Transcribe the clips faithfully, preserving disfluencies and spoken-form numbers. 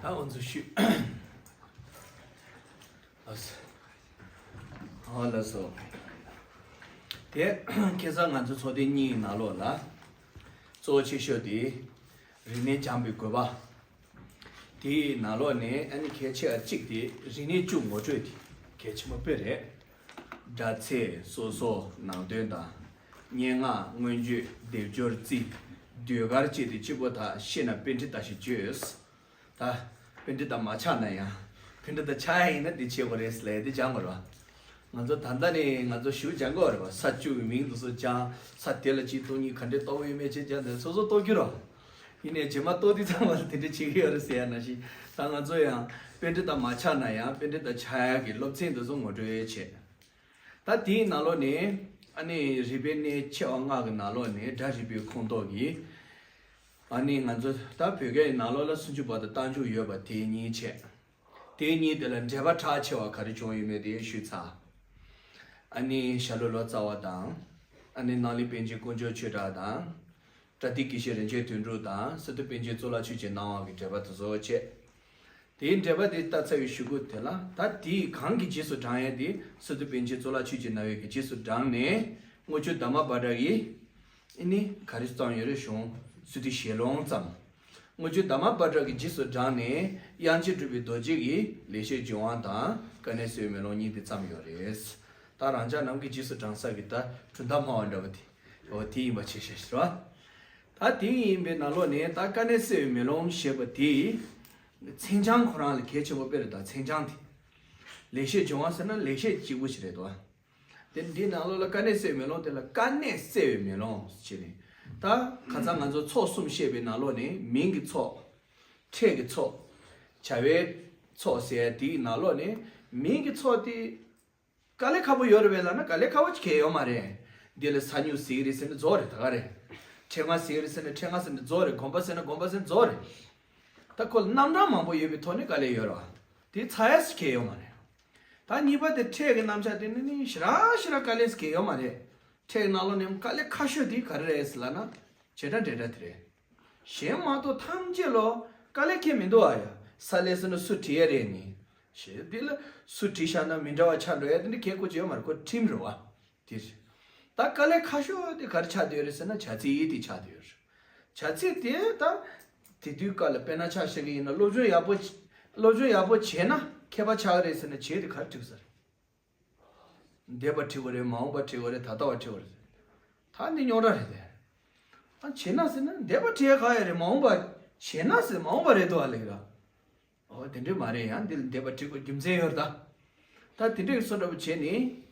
ཨ་འོ་ཚོ་ཞུ། ཨ་ལ་སོ། དེ་ཁ་སང་ང་ཚོ་ཚོགས་ཐེངས་གཉིས་ནང་ལོགས་ལ། གཙོ་བོ་ཆེ་ཤོས་དེ་རིག་གནས་སྦྱང་བའི་དགོས་པ། དེའི་ནང་ལོགས་ནས་ཨ་ནི་གལ་ཆེ་བ་གཅིག་དེ་རིག་གནས་བཅུ་ངོ་སྤྲོད་དེ་གལ་ཆེན་པོ་དཔེ་རེད། སྒྲ་ཚད། སོ་སོ། ནང་དོན་དང་། སྙན་ངག་སྔོན་བརྗོད། སྡེབ་སྦྱོར། རྩིས། ཟློས་གར་བཅས་དེ་གཅིག་པོ་དག་ཤེས་ན་པཎྜི་ཏ་ཞེས་བརྗོད། ད་པཎྜི་ཏ་མ་ཆགས་ན་ཡང་། པཎྜི་ཏ་ཆགས་ཡ་ཡིན་ན་འདི་བྱེད་དགོས་རེད་ཟེར་ལབ་ཡ་འདི་སྦྱང་དགོས་རེད་བ། ང་ཚོ་ད་ལྟ་ནས་ང་ཚོ་ཞུ་སྦྱང་དགོས་རེད་བ། ས་བཅུ་གི་མིང་དེ་ཚོ་སྦྱང་། ས་དེ་ལ་གཅིག་སྟོང་གཉིས་ག་འདྲས་རྟོགས་ཡོད་མེད་བྱས་སྦྱང་དེ་སོ་སོ་རྟོགས་རྒྱུ་རེད་བ། ཡིན་ནའི་རྗེས་མ་རྟོགས་དུས་ཚང་མ་ལ་དེ་འདྲས་བྱེད་ཀྱི་ཡོད་རེད་ཟེར་ཡ་ནང་བཞིན། ད་ང་ཚོ་ཡང་པཎྜི་ཏ་མ་ཆགས་ན་ཡང་པཎྜི་ཏ་ཆགས་ཡ་གི་སློབ་ཚན་དེ་ཚོ་ངོ་སྤྲོད་བྱས། ད་དེའི་ནང་ལོགས་ནས་ཨ་ནི་རིག་པའི་གནས་ཆེ་བ་ལྔ་གི་ནང་ལོགས་ནས་སྒྲ་རིག་པའི་ཁོངས་གཏོགས་ཀྱི། ཨ་ནི་ང་ཚོ་ད་བོད་སྐད་ནང་ལོགས་ལ་སུམ་ཅུ་པ་དང་རྟགས་འཇུག་ཡོད་པ་དེ་གཉིས་བྱས། དེ་གཉིས་དེ་ལ་འགྲེལ་པ་གྲགས་ཆེ་བ་ག་རེ་བྱུང་ཡོད་མེད་དེ་ཞུས་ཚར། ཨ་ནི་ཞྭ་ལུ་ལོ་ཙཱ་བ་དང་། ཨ་ནི་སྣང་ལེགས་པཎ་ཆེན་དཀོན་མཆོག་ཆོས་གྲགས་དང་། པྲ་ཏི་དགེ་བཤེས་རིན་ཆེན་དོན་གྲུབ་དང་སི་ཏུ་པཎ་ཆེན་གཙུག་ལག་ཆོས་ཀྱི་སྣང་བ་གི་འགྲེལ་པ་དེ་ཚོ་བྱས། དེའི་འགྲེལ་པ་དེ་ལྟ་ཚར་བའི་གཞུག་གུ་དེ་ལ་ད་དེའི་གང་གི་རྗེས་སུ་འབྲང་ཡས་དེ་སི་ཏུ་པཎ་ཆེན་གཙུག་ལག་ཆོས་ཀྱི་རྣ་བའི་གི་རྗེས་སུ་འབྲངས་ནས་དངུལ་ཆུ་དྷརྨ་པཱ་ཏྲ་གི་ཨ་ནི་ག་རེ་བརྩམས་ཡོད་རེད་གཞུང་སི་ཏུ་ཞལ་ལུང་བརྩམས། དངུལ་ཆུ་དྷརྨ་པཱ་ཏྲ་གི་རྗེས་སུ་འབྲངས་ནས་དབྱངས་ཅན་གྲུབ་པའི་རྡོ་རྗེ་གི་ལེགས་བཤད་ལྗོན་དབང་དང་དཀའ་གནད་གསལ་བའི་མེ་ལོང་གཉིས་དེ་བརྩམས་ཡོད་རེད། ད་རང་ཅག་རྣམས་ཀྱི་རྗེས་སུ་འབྲང་ས་གི་ད་གྲུབ་མཐའ་སྨྲ་བ་འདྲ་བ་དེ་འོ་དེ་ཡིན་པ་ཆེ་ཤས་ཤིག་རེད་བ། ད་དེ་ཡིན་པའི་ནང་ལོགས་ནས་ད་དཀའ་གནད་གསལ་བའི་མེ་ལོང་ཞེས་པ་དེ། མཚན་བྱང་ཁོ་རང་ལ་གལ་ཆེན་པོ་དཔེ་རེད། ད་མཚན་བྱང་དེ། ལེགས་བཤད་ལྗོན་དབང་ཟེར་ན་ལེགས་བཤད་གཅིག་པུ་ཞིག་རེད་དོ། དེ་འདིའི་ནང་ལོགས་ལ་དཀའ་གནད་གསལ་བའི་མེ་ལོང་དེ་ལ་དཀའ་གནད་གསལ་བའི་མེ་ལོང་ཞེས་ནས། ད་ཁ་སང་ང་ཚོ་ཚོགས་གསུམ་བཤད་པའི་ནང་ལོགས་ནས་མིང་གི་ཚོགས། ཕྲད་ཀྱི་ཚོགས། བྱ་བའི་ཚོགས་ཟེར་དེའི་ནང་ལོགས་ནས་མིང་གི་ཚོགས་དེ། དཀའ་ལས་ཁག་པོ་ཡོད་རེད་པས་ལབ་ན་དཀའ་ལས་ཁག་པོ་ཅིག་གང་ཡང་ཡོད་མ་རེད། འདི་ལ་ས་མྱུག་ཟེར་གྱི་རེད་ཟེར་ན་རྫོགས་རེད། ད་ག་རེད། ཕྲེང་བ་ཟེར་གྱི་རེད་ཟེར་ན་ཕྲེང་བ་ཟེར་ན་རྫོགས་རེད། དགོན་པ་ཟེར་ན་དགོན་པ་ཟེར་ན་རྫོགས་རེད། ད་ཁོ་ལ་རྣམ་གྲངས་མང་པོ་ཡོད་པའི་ཐོག་ནས་དཀའ་ལས་ཡོད་རེད་བ། དེ་ཚ་ཡ་ཞིག་གང་ཡང་ཡོད་མ་རེད། ད་གཉིས་པ་དེ་ཕྲད་ཀྱི་རྣམ་གཞག་དེ་ནི་ནི་ཞེ་དྲག་ཞེ་དྲག་དཀའ་ལས་ཞིག་གང་ཡང་ཡོད་མ་རེད། ཕྲད་ཀྱི་ནང་ལོགས་ནས་དཀའ་ལས་ཁག་ཤོས་དེ་ག་རེ་རེད་ཟེར་ལབ་ན། བྱེད་སྒྲ་འབྲེལ་སྒྲ་དེ་རེད། གཞན་མ་གཏོགས་ཐམས་ཅད་ལོ་དཀའ་ལས་ཁེལ་མི་འདུག་ཨ་ཡ། ས་ལེ་ཟེར་ན་སུ་བྲིས་ཡ་རེད་ནི། ཞེས་འདི་ལ་སུ་བྲིས་བཞག་ན་མི་འདྲ་བ་ཆགས་འགྲོ་ཡ་དེ་འདྲ་གལ་དགོས་ཀྱི་ཡོད་མ་རེད། ཁོ་ཁྲིམས་རེད་བ། དེ་རེད། ད་དཀའ་ལས་ཁག་ཤོས་དེ་ག་རེ་ཆགས་བསྡད་ཡོད་རེད་ཟེར་ན་བྱ་ཚིག་དེ་ཆགས་བསྡད་ཡོད་རེད། བྱ་ཚིག་དེ་ད་དེ་དུས་སྐབས་ལ་དཔེར་ན་ཆ་བཞག་གི་ཡིན་ན་སློབ་སྦྱོང་ཡག་པོ་བྱ། སློབ་སྦྱོང་ཡག་པོ་བྱས་ན་མཁས་པ་ཆགས་ཀྱི་རེད་ཟེར་ན་བྱས་དེ་ག་རེ་བྲིས་ས་རེད། འདས་པ་བྲིས་དགོས་རེད། མ་འོངས་པ་བྲིས་དགོས་རེད། ད་ལྟ་བ་བྲིས་དགོས་རེད། ད་འདི་རྙོག་དྲ་རེད་དེ། ཨ་བྱས་ན་ཟེར་ན་འདས་པ་བྲིས་ཡ་ག་ཡོད་རེད། མ་འོངས་པ་བྱས་ན་ཟེར་མ་འོངས་པ་རེད་འདུག་ཨ་ལེ་ར། ཨོ་དེ་འདྲས་མ་རེད། ཡང་འདི་ལ་འདས་པ་བྲིས་དགོས་རྒྱུ་མཚན་ཡོད་རེད་ད། ད་དེ་འདྲས་ཀྱི་བཟོ་འདྲ་པོ་བྱས་ནས་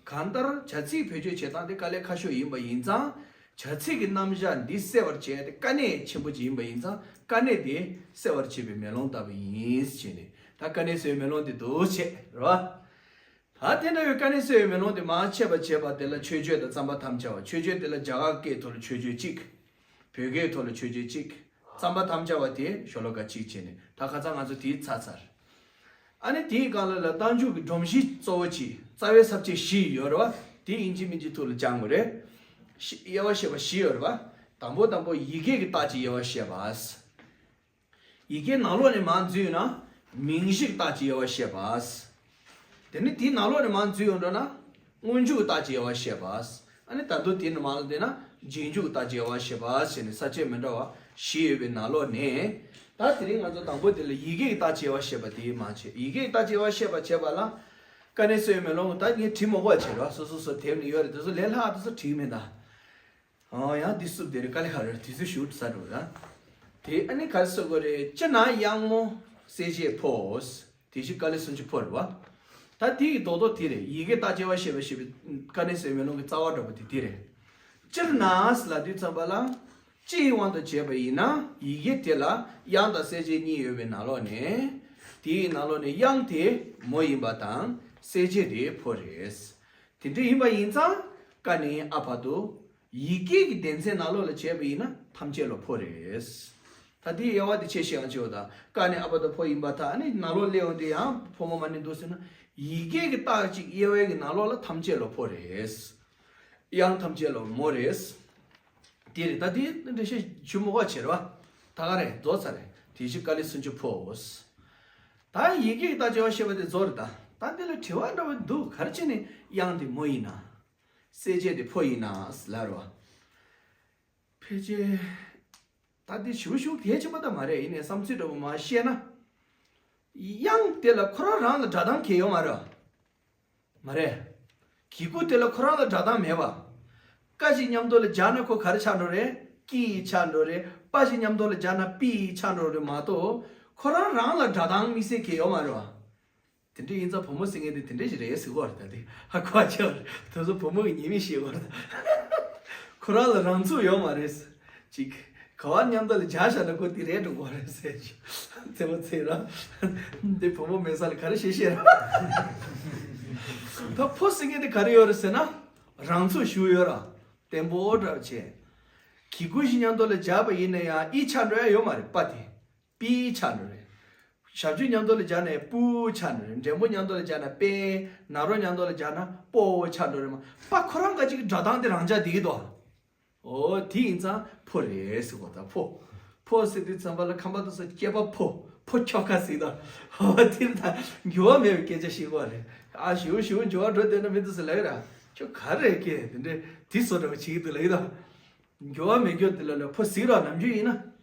གང་ལྟར་བྱ་ཚིག་བེད་སྤྱོད་བྱེད་སྟངས་དེ་དཀའ་ལས་ཁག་ཤོས་ཡིན་པ་ཡིན་ཙང་། བྱ་ཚིག་གི་རྣམ་གཞག་འདི་གསལ་བར་བྱེད་ཡ་དེ་དཀའ་གནད་ཆེན་པོ་ཅིག་ཡིན་པ་ཡིན་ཙང་དཀའ་གནད་དེ་གསལ་བར་བྱེད་པའི་མེ་ལོང་ལྟ་བུ་ཡིན་ཞེས་ནས་ད་དཀའ་གནད་གསལ་བའི་མེ་ལོང་དེ་འདུག་བྱས་རེད་བ། ད་དེ་འདྲ་བའི་དཀའ་གནད་གསལ་བའི་མེ་ལོང་དེ་མར་ཕྱེ་བ་བྱས་པ་དེ་ལ་མཆོད་བརྗོད་དང་རྩོམ་པར་དམ་བཅའ་བ། མཆོད་བརྗོད་དེ་ལ་རྒྱ་གར་སྐད་ཐོག་ལ་མཆོད་བརྗོད་གཅིག་བོད་སྐད་ཐོག་ལ་མཆོད་བརྗོད་གཅིག་རྩོམ་པར་དམ་བཅའ་བ་དེ་ཤོ་ལོ་ཀ་གཅིག་བྱས་ནས་ད་ཁ་སང་ང་ཚོ་དེའི་ཚར་ཚར། ཨ་ནི་དེའི་སྒང་ལ་ལ་རྟགས་འཇུག་གི་སྒྲོམ་གཞི་གཙོ་བོ་གཅིག་རྩ་བའི་ས་བཅད་བཞི་ཡོད་རེད་བ། དེ་ཡིན་གཅིག་མིན་གཅིག་ཐུགས་ལ་བཅངས་དགོས་རེད། བཞི་དབྱེ་བ་བཤད་པ་བཞི་ཡོད་རེད་བ། དང་པོ་དང་པོ་ཡི་གེ་གི་རྟགས་ཀྱི་དབྱེ་བ་བཤད་པ། ཡི་གེ་ནང་ལོགས་ནས་མར་འཛུལ་ཡོང་ན་མིང་གཞིའི་རྟགས་ཀྱི་དབྱེ་བ་བཤད་པ། དེ་ནས་དེའི་ནང་ལོགས་ནས་མར་འཛུལ་ཡོང་འགྲོ་ན་སྔོན་འཇུག་རྟགས་ཀྱི་དབྱེ་བ་བཤད་པ། ཨ་ནི་ད་དུང་དེའི་ནང་ལ་བསྡད་ན་རྗེས་འཇུག་རྟགས་ཀྱི་དབྱེ་བ་བཤད་པ་ཟེར་ནས་ས་བཅད་མི་འདྲ་བ་བཞི་ཡོད་པའི་ནང་ལོགས་ནས། ད་དེ་རིང་ང་ཚོ་དང་པོ་དེ་ལ་ཡི་གེའི་རྟགས་ཀྱི་དབྱེ་བ་བཤད་པ་དེ་མར་བྱས། ཡི་གེའི་རྟགས་ཀྱི་དབྱེ་བ་བཤད་པ་བྱས་པ་ལ་དཀའ་གནད་གསལ་བའི་མེ་ལོང་། ད་ངས་བྲིས་མ་དགོས་པ་བྱས་རོགས། སོ་སོ་སོ་དེབ་ནས་ཡོད་རེད། དེ་ཚོ་ལས་སླ་བ་དེ་ཚོ་བྲིས་མེད་ད། ཨོ་ཡང་འདི་སུབ་དེ་རེད། དཀའ་ལས་ཁག་རེད། དུས་ཚོད་ཞུ་ས་འགྲོ་ར། དེ་ཨ་ནི་ག་རེ་ཟེར་དགོས་རེད། སྤྱིར་ན་དབྱངས་སྔོ་གསལ་བྱེད་ཕོ། དེ་བཞིན་དཀའ་ལས་སུམ་ཅུ་ཕོ་རེད་བ། ད་དེ་ཡི་རྡོག་རྡོག་དེ་རེད། ཡི་གེ་རྟགས་ཀྱི་དབྱེ་བ་བཤད་པ་བཤད་པའི་དཀའ་གནད་གསལ་བའི་མེ་ལོང་གི་རྩ་བ་འདྲ་པོ་དེ་དེ་རེད། སྤྱིར་ན་ལབ་དུས་ཙམ་པ་ལ། སྤྱིའི་དབང་དུ་བྱས་པ་ཡིན་ན་ཡི་གེ་དེ་ལ་དབྱངས་དང་གསལ་བྱེད་གཉིས་ཡོད་པའི་ནང་ལོགས་ནས། དེའི་ནང་ལོགས་ནས་དབྱངས་དེ་མོ་ཡིན་པ་དང་གསལ་བྱེད་དེ་ཕོ་རེད། དེ་འདྲ་ཡིན་པ་ཡིན་ཙང་ཀ་ནས་ཨ་བར་དུ། ཡི་གེ་གི་སྡེ་ཚན་ནང་ལོགས་ལ་བྱས་པ་ཡིན་ན་ཐམས་ཅད་ལ་ཕོ་རེད། ད་དེའི་དབྱེ་བ་དེ་ཆེ་ཤོས་ཡང་ཆེ་བ་དང་། ཀ་ནས་ཨ་བར་དུ་ཕོ་ཡིན་པ་དང་། ཨ་ནི་ནང་ལོགས་སླེབས་ཡོང་དུས་ཡང་ཕོ་མོ་མ་ནི་འདུག་ཟེར་ན། ཡི་གེ་གི་རྟགས་གཅིག་དབྱེ་བའི་གི་ནང་ལོགས་ལ་ཐམས་ཅད་ལ་ཕོ་རེད། དབྱངས་ཐམས་ཅད་ལ་མོ་རེད། དེ་རེད། ད་དེ་འགྲེལ་བཤད་ཞུ་མི་དགོས་བྱེད་རོགས། ད་ག་རེད། རྫོགས་ཚར་རེད། དེ་བཞིན་དཀའ་ལས་སུམ་ཅུ་ཕོ། ད་ཡི་གེ་ད་བརྗོད་བྱེད་པ་དེ་རྫོགས་རེད། ད་ད་འདི་ལ་དྲི་བ་འདྲ་བོ་འདུག་ག་རེ་བྱས་ནས་དབྱངས་དེ་མོ་ཡིན་ན། གསལ་བྱེད་དེ་ཕོ་ཡིན་ན་ལབ་རོ། ཕལ་ཆེར་ད་འདི་ཞུ་ཞུ་གལ་ཆེན་པོ་ད་མ་རེད། ཡིན་ནའི་བསམ་ཚུལ་འདྲ་བོ་མ་བཤད་ན། དབྱངས་དེ་ལ་ཁོ་རང་རང་ལ་སྒྲ་གདངས་གང་ཡང་ཡོད་མ་རེད། མ་རེད། གི་གུ་དེ་ལ་ཁོ་རང་ལ་སྒྲ་གདངས་མེད་པ། ཀ་ཞིག་མཉམ་དུ་ལ་སྦྱར་ན་ཁོ་ག་རེ་ཆགས་འགྲོ་རེད། ཀི་ཆགས་འགྲོ་རེད། པ་ཞིག་མཉམ་དུ་ལ་སྦྱར་ན་པི་ཆགས་འགྲོ་རེད་མ་གཏོགས། ཁོ་རང་རང་ལ་སྒྲ་གདངས་དམིགས་བསལ་གང་ཡང་ཡོད་མ་རེད་པ། དེ་འདྲ་ཡིན་ཙང་བུ་མོ་ཟེར་མཁན་དེ་དེ་འདྲ་ཞིག་རེད་ཟེར་གོ་རེད། ད་དེ་ཧ་གོ་ཆེ་བ་རེད། དེ་ཚོ་བུ་མོ་གི་ཉེས་དམིགས་ཤེས་གོ་རེད། ཁོ་རང་ལ་རང་ཚུགས་ཡོད་མ་རེད། ཅིག་ག་བ་མཉམ་དུ་ལ་སྦྱར་བཞག་ན་ཁོ་དེ་རེད་འགྲོ་གོ་རེད་ཟེར་ཅིག་ཚེ་མོ་ཚེ་ར། འདི་བུ་མོ་མེད་ས་ལ་ག་རེ་བཤད་བཤད་ར། ད་ཕོ་ཟེར་མཁན་དེ་ག་རེ་ཡོད་རེད་ཟེར་ན། རང་ཚུགས་ཞུ་ཡོད་ར། བརྟན་པོ་འདྲ་བྱས། གི་གུ་ཞིག་མཉམ་དུ་ལ་སྦྱར་བ་ཡིན་ན་ཡང་ཨི་ཆགས་འགྲོ་ཡ་ཡོད་མ་རེད། པ་དེ། པི་ཆགས་འགྲོ་རེད། ཞབས་ཀྱུ་མཉམ་དུ་ལ་སྦྱར་ན་པུ་ཆགས་འགྲོ་རེད། འགྲེང་བུ་མཉམ་དུ་ལ་སྦྱར་ན་པེ། ན་རོ་མཉམ་དུ་ལ་སྦྱར་ན་པོ་ཆགས་འགྲོ་རེད་མ། པ་ཁོ་རང་ག་ཅིག་གི་སྒྲ་གདངས་དེ་རང་འཇགས་བསྡད་ཀྱི་འདུག་འོ་དེ་ཡིན་ཙང་ཕོ་རེད་ཟེར་གོ་ད་ཕོ། ཕོ་ཟེར་དུས་ཙམ་པ་ལ་ཁམས་པ་དེ་ཚོ་སྐྱེས་པ་ཕོ། ཕོ་ཁྱོ་ག་ཟེར་ད། འོ་དེ་ད་འགྱུར་བ་མེད་པའི་སྐད་ཆ་བཤད་གོ་རེད། ཨ་ཞེའུ་ཞེའུ་འགྱུར་བ་འགྲོ་བསྡད་ན་མི་འདུག་ཟེར་ལབ་ཡོད་ར། ཁྱོད་ག་རེ་སྐད་དེ་འདྲས་དེ་བཟོ་འདྲ་བ་བྱེད་ཀྱི་འདུག་ལབ་ཡོད་ད། འགྱུར་བ་མེད་རྒྱུ་དེ་ལ་ལ་ཕོ་ཟེར་རོགས་ནམ་རྒྱུན་ཡིན་ན།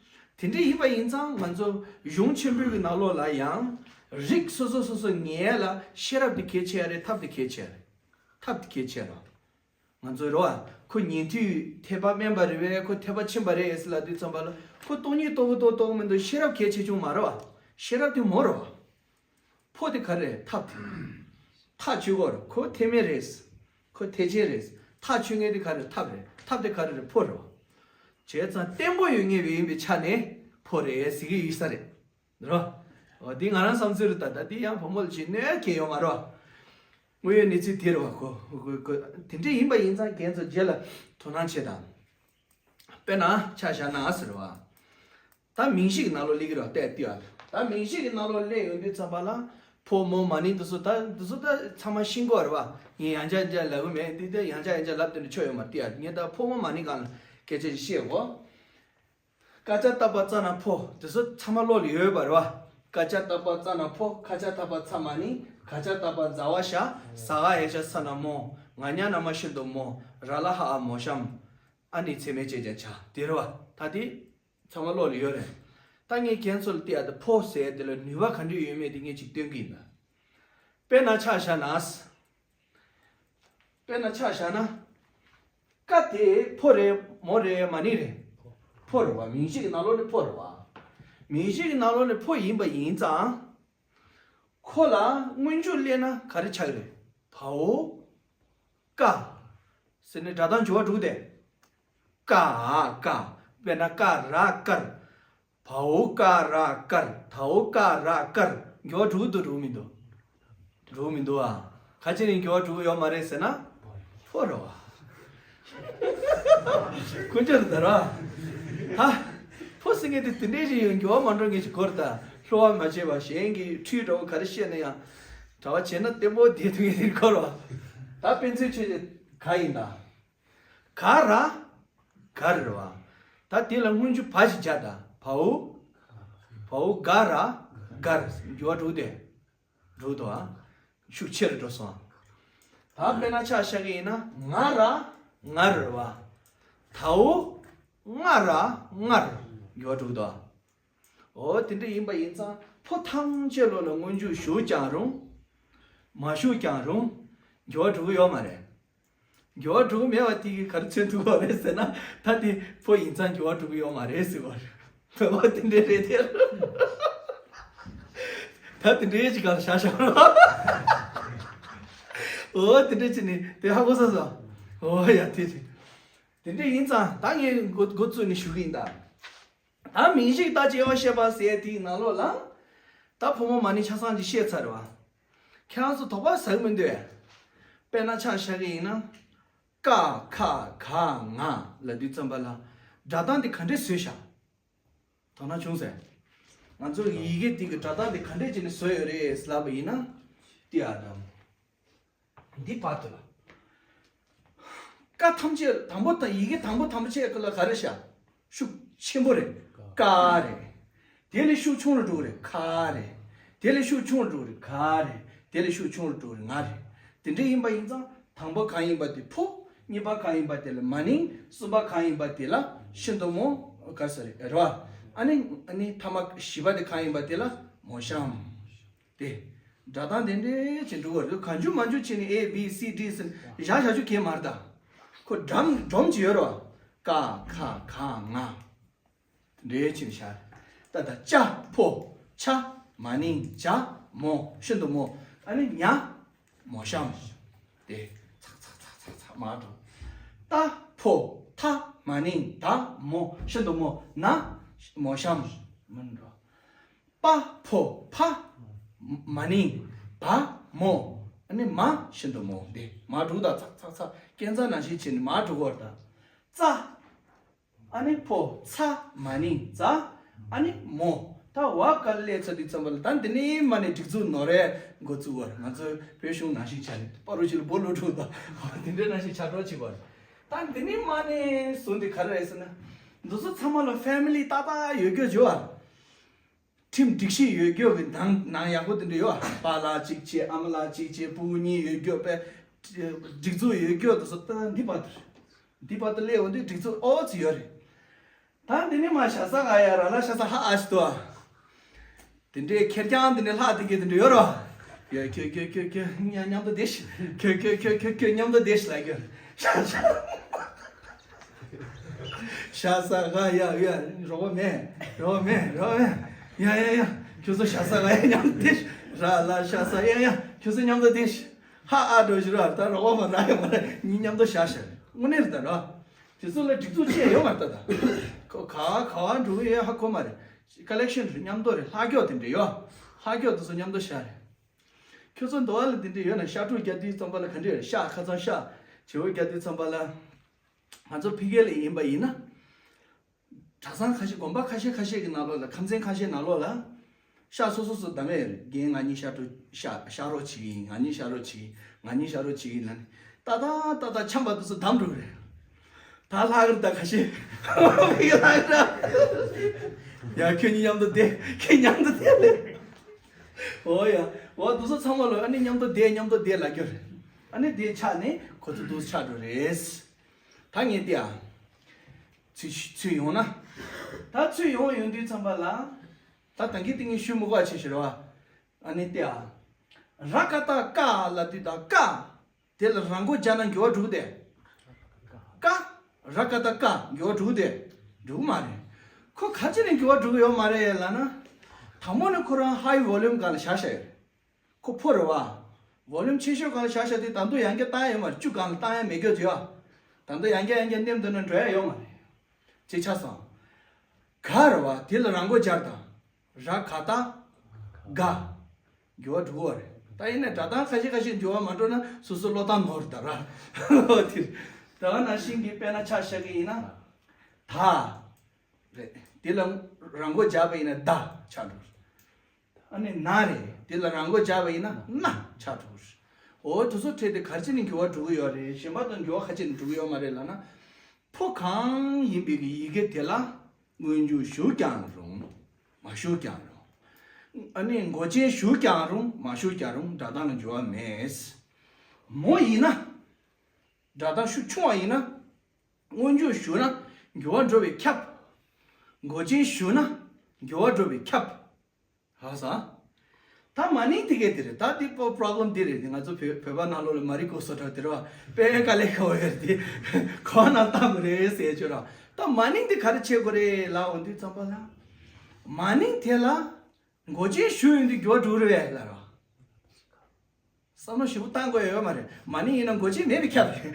དེ་འདྲ་ཡིན་པ་ཡིན་ཙང་ང་ཚོ་གཞུང་ཆེན་པོའི་གི་ནང་ལོགས་ལ་ཡང་། རིགས་སོ་སོ་སོ་སོ་ངེས་ལ་ཤེས་རབ་དེ་གལ་ཆེ་ཡ་རེད། ཐབས་དེ་གལ་ཆེ་ཡ་རེད། ཐབས་དེ་གལ་ཆེ་ར། ང་ཚོའི་རོ་ཨ་ཁོ་ཉན་ཐོས་ཐེག་པ་དམན་པ་རེད་པས། ཁོ་ཐེག་པ་ཕྱིན་པ་རེད་ཟེར་ལབ་དུས་ཙམ་པ་ལ་ཁོ་སྟོང་ཉིད་རྟོགས་གི་རྟོགས་རྟོགས་མི་འདུག་ཤེས་རབ་གལ་ཆེ་ཆུང་མ་རེད་པ། ཤེས་རབ་དེ་མོ་རེད་པ། ཕོ་དེ་ག་རེ་རེད། ཐབས་དེ། ཐག་ཆོད་གོ་རེད། ཁོ་ཐེག་དམན་རེད། ཁོ་ཐེག་ཆེན་རེད། ཐག་ཆོད་མཁན་དེ་ག་རེ་རེད། ཐབས་རེད། ཐབས་དེ་ག་རེ་རེད། ཕོ་རེད་པ། བྱས་ཙང་བརྟན་པོ་ཡོད་མཁན་ཡིན་པའི་ཆ་ནས་ཕོ་རེད་ཟེར་གི་ཡོད་ས་རེད། རོ། འོ་འདི་ང་རང་བསམ་ཚུལ་རེད། ད་ད་འདི་ཡང་བུ་མོ་ལ་ཅིག་གནོད་ཡ་གང་ཡང་ཡོད་མ་རེད་པ། དངོས་ཡོད་གནས་ཚུལ་དེ་རེད་པ། གོ་གོ་གོ་དེ་འདྲ་ཡིན་པ་ཡིན་ཙང་ཁྱེད་ཚོ་རྗེས་ལ་དོ་སྣང་བྱེད་དང་། དཔེར་ན་ཆ་བཞག་ན་ཟེར་བ། ད་མིང་གཞི་གི་ནང་ལོགས་སླེབས་ཀྱི་རེད་པ། བལྟས་བལྟས་པ། ད་མིང་གཞི་གི་ནང་ལོགས་སླེབས་ཡོང་དུས་ཙམ་པ་ལ་ཕོ་མོ་མ་ནིང་དེ་ཚོ་ད་དེ་ཚོ་ད་ཚང་མ་ཤེས་ཀྱི་ཡོད་རེད་པ། ངས་ཡང་བསྐྱར་བསྐྱར་ལབ་ཀྱི་མེད། འདི་ད་ཡང་བསྐྱར་ཡང་བསྐྱར་ལབ་བསྡད་ན་ཆོ་ཡོད་མ་རེད། བལྟས་པ། ངས་ད་ཕོ་མོ་མ་ནིང་སྒང་ལ་སྐད་ཆ་ཞིག་བཤད་གོ། ཀ་ཅ་ཏ་པ་ཙ་ན་ཕོ། དེ་ཚོ་ཚང་མ་བློ་ལ་ཡོད་པ་རེད་པ། ཀ་ཅ་ཏ་པ་ཙ་ན་ཕོ། ཁ་ཅ་ཏ་པ་ཚ་མ་ནི། ག་ཅ་ཏ་པ་ཛ་བ་ཞ། ས་ག་ཡ་ཤ་ས་ན་མོ། ང་ཉ་ན་མ་ཤི་འདོ་མོ། ར་ལ་ཧ་འ་མོ་ཤམ། ཨ་ནི་ཚེ་མེད་ཅེས་ཀྱང་བྱ། དེ་རེད་པ། ད་དེ་ཚང་མ་བློ་ལ་ཡོད་རེད། ད་ངས་ཁྱེད་ཚོ་ལ་བལྟས་ཡ་ད་ཕོ་ཟེར་དེ་ལ་ནུས་པ་ག་འདྲ་ཡོད་མེད་དེ་ངས་ཅིག་སྟོན་གྱི་ཡིན་ད། དཔེར་ན་ཆ་བཞག་ན། དཔེར་ན་ཆ་བཞག་ན། ཀ་དེ་ཕོ་རེད་མོ་རེད་མ་ནིང་རེད། ཕོ་རེད་པ། མིང་གཞི་གི་ནང་ལོགས་ནས་ཕོ་རེད་པ། མིང་གཞི་གི་ནང་ལོགས་ནས་ཕོ་ཡིན་པ་ཡིན་ཙང་། ཁོ་ལ་སྔོན་འཇུག་སླེབས་ན་ག་རེ་ཆགས་ཀྱི་རེད། བའོ། ཀ་ཟེར་ནས་སྒྲ་གདངས་འགྱུར་བ་འགྲོ་གི་རེད། ཀ་ཨ་ཀ། དཔེར་ན་ཀ་ར་ཀར། བའོ་ཀ་ར་ཀར། དའོ་ཀ་ར་ཀར། འགྱུར་བ་འགྲོ་གི་འདུག་འགྲོ་གི་མི་འདུག་འགྲོ་གི་མི་འདུག་ཨ། ག་ཅི་ནས་འགྱུར་བ་འགྲོ་གི་ཡོད་མ་རེད་ཟེར་ན། ཕོ་རེད་པ། དཀོན་མཆོག་ལ་དར་བ། ཧ། ཕོ་ཟེར་མཁན་དེ་དེ་འདྲའི་ཞིག་ཡོད། འགྱུར་བ་མ་འགྲོ་མཁན་ཞིག་གོ་རེད་ད། བསླུ་བ་མ་བྱས་པ། གཞན་གྱི་འཕྲུལ་འདྲ་བོ་ག་རེ་བཤད་ན་ཡང་། གྲྭ་པ་བྱས་ན་བརྟན་པོ་བསྡད་ཐུབ་མཁན་དེ་གོ་རེད་པ། ད་དཔེ་མཚོན་ཆོས་ཅན་ག་ཡིན་ད། ག་ར་གར་རེད་པ། ད་དེ་ལ་སྔོན་འཇུག་བ་ཞིག་བརྒྱབ་ད། བའོ། བའོ་ག་ར་གར། འགྱུར་བ་འགྲོ་གི་འདུག་འགྲོ་གི་འདུག་ཨ། ཤུགས་ཆེ་རུ་འགྲོ་སོང་། ད་དཔེར་ན་ཆ་བཞག་གི་ཡིན་ན། ང་ར་ངར་རེད་པ། དའོ་ང་ར་ངར། འགྱུར་བ་འགྲོ་གི་འདུག་ཨ། འོ་དེ་འདྲ་ཡིན་པ་ཡིན་ཙང་ཕོ་ཐམས་ཅད་ལོ་ལ་སྔོན་འཇུག་ཞུགས་ཀྱང་རུང་། མ་ཞུགས་ཀྱང་རུང་། འགྱུར་བ་འགྲོ་གི་ཡོད་མ་རེད། འགྱུར་བ་འགྲོ་གི་མེད་པ་དེ་གིས་ག་རེ་མཚོན་ཐུབ་པ་རེད་ཟེར་ན། ད་དེ་ཕོ་ཡིན་ཙང་འགྱུར་བ་འགྲོ་གི་ཡོད་མ་རེད་ཟེར་བ་རེད། འོ་དེ་འདྲ་རེད་དེ། ད་དེ་འདྲའི་ཅིག་ག་ལ་བཞག་བཞག་རོགས། འོ་དེ་འདྲ་བྱས་ནས་དེ་ཧ་གོ་ས་སོང་། འོ་ཡ་དེ་རེད། དེ་འདྲ་ཡིན་ཙང་ད་ངས་འགོ་འགོ་བཙུགས་ནས་ཞུ་གི་ཡིན་ད། ད་མིང་གཞིའི་རྟགས་ཀྱི་དབྱེ་བ་བཤད་པ་ཟེར་དེའི་ནང་ལོགས་ལ། ད་ཕོ་མོ་མ་ནིང་ཆ་ཚང་ཅིག་བཤད་ཚར་རེད་པ། ཁྱེད་རང་ཚོ་དོགས་པ་ཟ་གི་མི་འདུག་གས། དཔེར་ན་ཆ་བཞག་གི་ཡིན་ན། ཀ་ཁ་ག་ང་ལབ་དུས་ཙམ་པ་ལ། སྒྲ་གདངས་དེ་ག་འདྲས་བཟོས་བཞག་དོ་སྣང་བྱུང་ཟེར། ང་ཚོ་ཡི་གེ་དེ་གི་སྒྲ་གདངས་དེ་ག་འདྲས་བྱས་ནས་བཟོས་ཡོད་རེད་ལབ་པ་ཡིན་ན། ཏི་ཨ་དང་། འདི་བར་དུ་ལ། ཀ་ཐམས་ཅད་དང་པོ་དང་ཡི་གེ་དང་པོ་དང་པོ་ཆེ་ཀ་ལ་ག་རེ་བཞག་ཤུགས་ཆེན་པོ་རེད། ཀ་རེད། དེ་ལས་ཤུགས་ཆུང་རུ་འགྲོ་གི་རེད། ཁ་རེད། དེ་ལས་ཤུགས་ཆུང་རུ་འགྲོ་རེད་ག་རེད། དེ་ལས་ཤུགས་ཆུང་རུ་འགྲོ་རེད་ང་རེད། དེ་འདྲ་ཡིན་པ་ཡིན་ཙང་དང་པོ་གང་ཡིན་པ་དེ་ཕོ། གཉིས་པ་གང་ཡིན་པ་དེ་ལ་མ་ནིང་། གསུམ་པ་གང་ཡིན་པ་དེ་ལ་ཤིན་ཏུ་མོ། ག་ས་རེད་ར། ཨ་ནི་ཨ་ནི་ཐ་མ་བཞི་པ་དེ་གང་ཡིན་པ་དེ་ལ་མོ་གཤམ། དེ། སྒྲ་གདངས་དེ་འདྲས་ཅིག་འགྲོ་བར་དུ་གང་བྱུང་མང་བྱུང་བྱས་ནས་A B C D ཟེར་བཞག་བཞག་རྒྱུ་གལ་མ་རེད་ད། ཁོ་སྒྲོམ་སྒྲོམ་ཅིག་ཡོད་རེད་བ། ཀ་ཁ་ག་ང་། དེ་འདྲས་ཅིག་བཞག་ད་ལྟ་ཅ་ཕོ་ཆ་མ་ནིང་ཇ་མོ་ཤིན་ཏུ་མོ། ཨ་ནི་ཉ་མོ་གཤམ། དེ་ཚག་ཚག་ཚག་ཚག་ཚག་མར་འགྲོ། ཏ་ཕོ་ཐ་མ་ནིང་ད་མོ་ཤིན་ཏུ་མོ། ན་མོ་གཤམ། མར་འགྲོ། པ་ཕོ་ཕ་མ་ནིང་བ་མོ། ཨ་ནི་མ་ཤིན་ཏུ་མོ། འདི་མ་འགྲོ་ད། ཚག་ཚག་ཚག་སྐས་འཛེག་ནང་བཞིན་བྱས་ནས་མ་འགྲོ་བར་ད། ཙ། ཨ་ནི་ཕོ་ཚ་མ་ནིང་ཙ། ཨ་ནི་མོ། ད་བ་ག་ལས་ཚ་དུས་ཙམ་པ་ལ་ད་འདི་ནས་མ་ནས་སྒྲིག་འཛུགས་ནོར་རེ་འགོ་བཙུགས་བར། ང་ཚོའི་བོད་གཞུང་ནང་བཞིན་བྱས་ནས་པ་རུ་ཞིག་ལ་སྦོ་ལོ་འགྲོ་ད། འདི་འདྲའི་ནང་བཞིན་བྱ་གྲོགས་བྱེད་པར། ད་འདི་ནས་མ་ནས་བཟུང་སྟེ་ག་རེ་རེད་ཟེར་ན། འདི་ཚོ་ཚང་མ་ལ་ཕེ་མི་ལི་ཏག་ཏག་ཡོད་རྒྱུ་བྱོས་ཨ། ཁྲིམས་སྒྲིག་གཞི་ཡོད་རྒྱུ་གི་ནང་ནང་ཡག་པོ་དེ་འདྲ་ཡོད་ཨ། པཱ་ལགས་གཅིག་བྱས། ཨ་མ་ལགས་གཅིག་བྱས། སྤུ་གུ་གཉིས་ཡོད་རྒྱུ་པས། སྒྲིག་འཛུགས་ཡོད་རྒྱུ་དེ་ཚོ་ད་འདི་བར་དུ་རེད། འདི་བར་དུ་སླེབས་འོང་དུས་སྒྲིག་འཛུགས་ཨོ་ཙི་ཡོད་རེད། ད་འདི་ནས་མ་ཤ་ས་ག་ཡ་ར་ལ་ཤ་ས་ཧ་ཨ་ཤི་ཏོ་ཨ། དེ་འདྲའི་ཁེར་རྐྱང་དེ་འདྲའི་ལྷག་དེ་གས་དེ་འདྲ་ཡོད་རོ། ཡ་ཁྱོད་ཁྱོད་ཁྱོད་ཁྱོད་མཉམ་དུ་བསྡད་ཤི། ཁྱོད་ཁྱོད་ཁྱོད་ཁྱོད་ཁྱོད་མཉམ་དུ་བསྡད་ཤི་ལ་ཁྱོད། ཤ་ཤ། ཤ་ས་ག་ཡ་ཡ་རོགས་པ་མེད། རོགས་པ་མེད། རོགས་པ་མེད། ཡ་ཡ་ཡ། ཁྱོད་ཚོ་ཤ་ས་ག་ཡ་མཉམ་དུ་བསྡད་ཤི། ར་ལ་ཤ་ས་ཡ་ཡ། ཁྱོད་ཚོ་མཉམ་དུ་བསྡད་ཤི། ཧ་ཨ་འགྲོ་ཤི་ར། ད་རོགས་པ་མ་ར་ཡ་མ་ར་གཉིས་མཉམ་དུ་ཤ་ཤ་རེད། དངོས་གནས་རེད་ད་ར། དེ་ཚོ་ལ་སྒྲིག་འཛུགས་བྱས་ཡོད་མ་རེད་ད། ད་ཁོ་ག་ག་བ་འགྲོ་གི་ཡོད་ཧ་གོ་མ་རེད། ཀ་ལེག་ཤན་རེད། མཉམ་དུ་རེད། ལྷག་རྒྱུ་དེ་འདྲ་ཡོད། ལྷག་རྒྱུ་དེ་ཚོ་མཉམ་དུ་བཞག་རེད། ཁྱོད་ཚོ་འདོ་བ་ལ་དེ་འདྲ་ཡོད་ན་ཤ་ཕྲུག་རྒྱག་དུས་ཙམ་པ་ལ་ག་འདྲ་རེད། ཤ་ཁ་ཚང་ཤ་བྱེའུ་རྒྱག་དུས་ཙམ་པ་ལ། ང་ཚོ་ཕ་གི་ལ་ཡིན་པ་ཡིན་ན། གྲྭ་ཚང་ཁ་ཤས། དགོན་པ་ཁ་ཤས་ཁ་ཤས་ཀྱི་ནང་ལོགས་ལ། ཁམས་ཚན་ཁ་ཤས་ནང་ལོགས་ལ། ཤ་སོ་སོ་སོ་བདམས་ཡོད་རེད། རྒན་ང་གཉིས་ཤ་ཕྲུག་ཤ་ཤ་རོགས་བྱེད་ཀྱི་ཡིན། ང་གཉིས་ཤ་རོགས་བྱེད་ཀྱི་ཡིན། ང་གཉིས་ཤ་རོགས་བྱེད་ཀྱི་ཡིན་ལ་ནི། ཏག་ཏག་ཏག་ཏག་ཆམ་པ་དེ་ཚོ་བདམས་འགྲོ་གི་རེད། ད་ལྷག་རེད་ད་ཁ་ཤས། ལྷག་རེད། ཡ་ཁྱོད་གཉིས་མཉམ་དུ་བསྡད། ཁྱོད་མཉམ་དུ་བསྡད་ལེ། ཨོ་ཡ། ཨོ་དེ་ཚོ་ཚང་མ་ལོ་ཨ་ནི་མཉམ་དུ་བསྡད། མཉམ་དུ་བསྡད་ལབ་རྒྱུ་རེད། ཨ་ནི་དེ་ཆགས་ནས་ཁོ་ཚོ་དེ་ཆགས་འགྲོ་རེད། ད་ངས་བལྟས་ཨ། ཚུར་ཚུར་ཡོང་ན། ད་ཚུར་ཡོང་ཡོང་དུས་ཙམ་པ་ལ། ད་ད་གིན་དེ་ངས་ཞུ་མི་དགོས་པ་བྱས་ཤི་རེད་བ། ཨ་ནི་བལྟས་ཨ། ར་ཀ་ཏ་ཀ་ལབ་དུས་ད་ཀ། དེ་ལ་རང་མགོ་སྦྱར་ན་འགྱུར་བ་འགྲོ་གི་དེ། ཀ། ར་ཀ་ཏ་ཀ་འགྱུར་བ་འགྲོ་གི་དེ། འགྲོ་གི་མ་རེད། ཁོ་ག་ཅི་ནས་འགྱུར་བ་འགྲོ་གི་ཡོད་མ་རེད་ལབ་ན། དང་པོ་ནས་ཁོ་རང་ཧའི་ཝོ་ལུམ་སྒང་ལ་བཞག་བཞག་ཡོད་རེད། ཁོ་ཕོ་རེད་བ། ཝོ་ལུམ་ཆེ་ཤོས་སྒང་ལ་བཞག་བཞག་དུས་ད་དུང་ཡང་བསྐྱར་བཏང་ཡ་ཡོད་མ་རེད། བཅུ་སྒང་ལ་བཏང་ཡ་མེད་རྒྱུ་དེ་ཡོད། ད་དུང་ཡང་བསྐྱར་ཡང་བསྐྱར་ནེམ་འདོན་ན་འགྲོ་ཡ་ཡོད་མ་རེད། ཅེས་ཆགས་སོང་། ག་རེད་བ། དེ་ལ་རང་མགོ་སྦྱར་དང་། ར་ག་ཏ་ག་འགྱུར་བ་འགྲོ་གི་རེད། ད་ཡིན་ན་སྒྲ་གདངས་ཁ་ཤས་ཁ་ཤས་འགྱུར་བ་མ་འགྲོ་ན་སོ་སོ་ཀློག་སྟངས་ནོར་ད་ར། དེ་ད་ག་ནང་བཞིན་གྱི་དཔེར་ན་ཆ་བཞག་གི་ཡིན་ན། ད་རེད། དེ་ལ་རང་མགོ་སྦྱར་བ་ཡིན་ན་ད་ཆགས་འགྲོ། ཨ་ནི་ན་རེད། དེ་ལ་རང་མགོ་སྦྱར་བ་ཡིན་ན་ན་ཆགས་འགྲོ། འོ་དེ་ཚོ་ཕྲད་དེ་ག་རེ་བྱས་ནས་འགྱུར་བ་འགྲོ་གི་ཡོད་རེད། གཞན་པ་དང་འགྱུར་བ་ག་རེ་བྱས་ནས་འགྲོ་གི་ཡོད་མ་རེད་ལབ་ན། ཕོ་གང་ཡིན་པའི་གི་ཡི་གེ་དེ་ལ་སྔོན་འཇུག་ཞུགས་ཀྱང་རུང་། མ་ཞུགས་ཀྱང་རུང་། ཨ་ནི་མགོ་ཅན་ཞུགས་ཀྱང་རུང་། མ་ཞུགས་ཀྱང་རུང་། སྒྲ་གདངས་ལ་འགྱུར་བ་མེད། མོ་ཡིན་ན། སྒྲ་གདངས་ཤུགས་ཆུང་བ་ཡིན་ན། སྔོན་འཇུག་ཞུགས་ན་འགྱུར་བ་འགྲོ་བས་ཁྱབ། མགོ་ཅན་ཞུགས་ན་འགྱུར་བ་འགྲོ་བས་ཁྱབ། ཧ་ས། ད་མ་ནིང་དེ་གས་དེ་རེད། ད་དེ་པོ་པོ་རོབ་ལེམ་དེ་རེད། ང་ཚོ་བོད་བོད་པ་ནང་ལོགས་ལ་མ་རི་ཀོ་སོ་ཏྲ་དེ་རེད་བ། དཔེ་དཀའ་ལས་ཁག་པོ་ཡོད་རེད་དེ། གོ་བ་ནང་བཏང་དགོས་རེད་ཟེར་ཆོག་ར། ད་མ་ནིང་དེ་ག་རེ་བྱེད་དགོས་རེད་ལབ་འོང་དུས་ཙམ་པ་ལ། མ་ནིང་དེ་ལ་མགོ་ཅན་ཞུགས་ཡོང་དུས་འགྱུར་བ་འགྲོ་གི་རེད་པས་ལབ་ར། བསམ་བློ་ཞིབ་པོ་བཏང་དགོས་ཡོད་མ་རེད། མ་ནིང་ཡིན་ན་མགོ་ཅན་མེད་པས་ཁྱབ་རེད།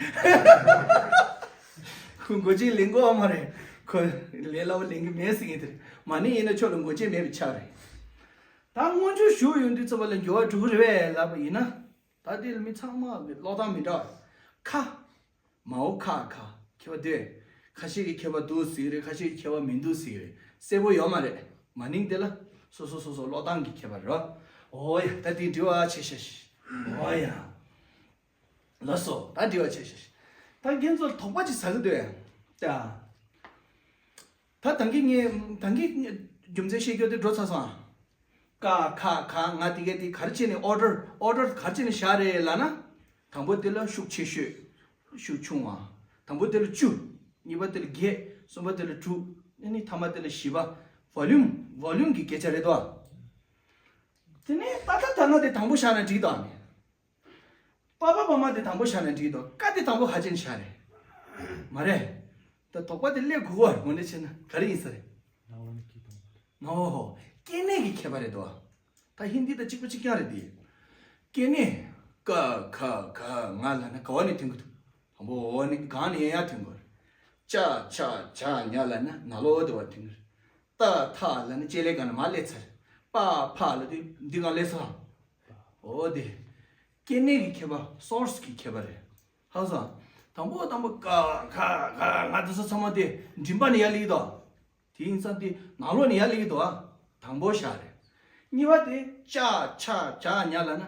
ཁོ་མགོ་ཅན་ལེན་དགོས་མ་རེད། ཁོ་ལས་སླ་པོ་ལེན་གི་མེད་ཟེར་གི་དེ་རེད། མ་ནིང་ཡིན་ན་ཁྱོད་ལ་མགོ་ཅན་མེད་པས་ཁྱབ་རེད། ད་སྔོན་འཇུག་ཞུགས་ཡོང་དུས་ཙམ་པ་ལ་འགྱུར་བ་འགྲོ་གི་རེད་པས་ལབ་པ་ཡིན་ན། ད་དེ་ལ་མི་ཚང་མ་ཀློག་སྟངས་མི་འདྲ་བ། ཁ། མའོ་ཁ་ག་ཁྱད་པར་འདུག་ཁ་ཤས་ཀྱིས་ཁྱད་པར་འདུག་ཟེར་གི་རེད། ཁ་ཤས་ཀྱིས་ཁྱད་པར་མི་འདུག་ཟེར་གི་རེད། གསལ་པོ་ཡོད་མ་རེད། མ་ནིང་དེ་ལ་སོ་སོ་སོ་སོ་ཀློག་སྟངས་ཀྱི་ཁྱད་པར་རེད། འོ་ཡ། ད་དེ་འདྲི་བ་བྱེད་ཤ་ཤི། འོ་ཡ། ལགས་སོ། ད་འདྲི་བ་བྱེད་ཤ་ཤི། ད་ཁྱེད་ཚོར་དོགས་པ་ཅིག་ཟ་གི་འདུག་ཡ། ད་ད་གིན་ངས་ད་གིན་རྒྱུ་མཚན་བཤད་རྒྱུ་དེ་འགྲོ་ཚར་སོང་ཨ། ཀ་ཁ་ག་ང་དེ་གས་དེ་ག་རེ་བྱས་ནས་ཨོ་ཌར་ཨོ་ཌར་ག་རེ་བྱས་ནས་བཞག་རེད་ལབ་ན། དང་པོ་དེ་ལ་ཤུགས་ཆེ་ཤོས། ཤུགས་ཆུང་བ། དང་པོ་དེ་ལ་བཅུ། གཉིས་པ་དེ་ལ་བརྒྱད། གསུམ་པ་དེ་ལ་དྲུག་ཨ་ནི་ཐ་མ་དེ་ལ་བཞི་པ། ཝོ་ལུམ་ཝོ་ལུམ་གྱི་སྐད་ཆ་རེད་དོ། དེ་ནས་ཏ་ཐ་ད་ན་དེ་དང་པོ་བཞག་ན་འགྲིག་དོ། པ་པ་བ་མ་དེ་དང་པོ་བཞག་ན་འགྲིག་དོ། ཀ་དེ་དང་པོ་ག་བྱས་ནས་བཞག་རེད། མ་རེད། ད་དོགས་པ་དེ་སླེབས་དགོས་པ་ངོ་ནས་བྱས་ན་ག་རེ་ཡིན་ས་རེད། ང་འོ་ཧོ། སྐྱེ་གནས་ཀྱི་ཁྱད་པར་རེད་དོ། ད་ཧིན་དི་དང་གཅིག་པ་གཅིག་རྐྱང་རེད་དེ། སྐྱེ་གནས། ཀ་ཁ་ག་ང་ལབ་ན་ག་བ་ནས་ཐོན་གི་འདུག་དང་པོ་འོ་ནས་གང་ནས་ཡང་ཡང་ཐོན་དགོས། ཅ་ཆ་ཇ་ཉ་ལབ་ན་ནང་ལོགས་དེ་བ་ཐོན་གི། ཏ་ཐ་ལབ་ན་ལྕེ་ལེ་གང་ནས་མར་སླེབས་ཚར། པ་ཕ་ལབ་དུས་འདི་གང་སླེབས་ཚར། འོ་དེ། སྐྱེ་གནས་ཀྱི་ཁྱད་པར་སོར་སི་ཀྱི་ཁྱད་པར་རེད། ཧ་གོ་སོང་། དང་པོ་དང་པོ་ཀ་ཁ་ག་ང་དེ་ཚོ་ཚང་མ་དེ་མགྲིན་པ་ནས་ཡར་སླེབས་ཀྱི་འདུག་དེ་ཡིན་ཙང་དེ་ནང་ལོགས་ནས་ཡར་སླེབས་ཀྱི་འདུག་ཨ། དང་པོ་བཞག་རེད། གཉིས་པ་དེ་ཅ་ཆ་ཇ་ཉ་ལབ་ན་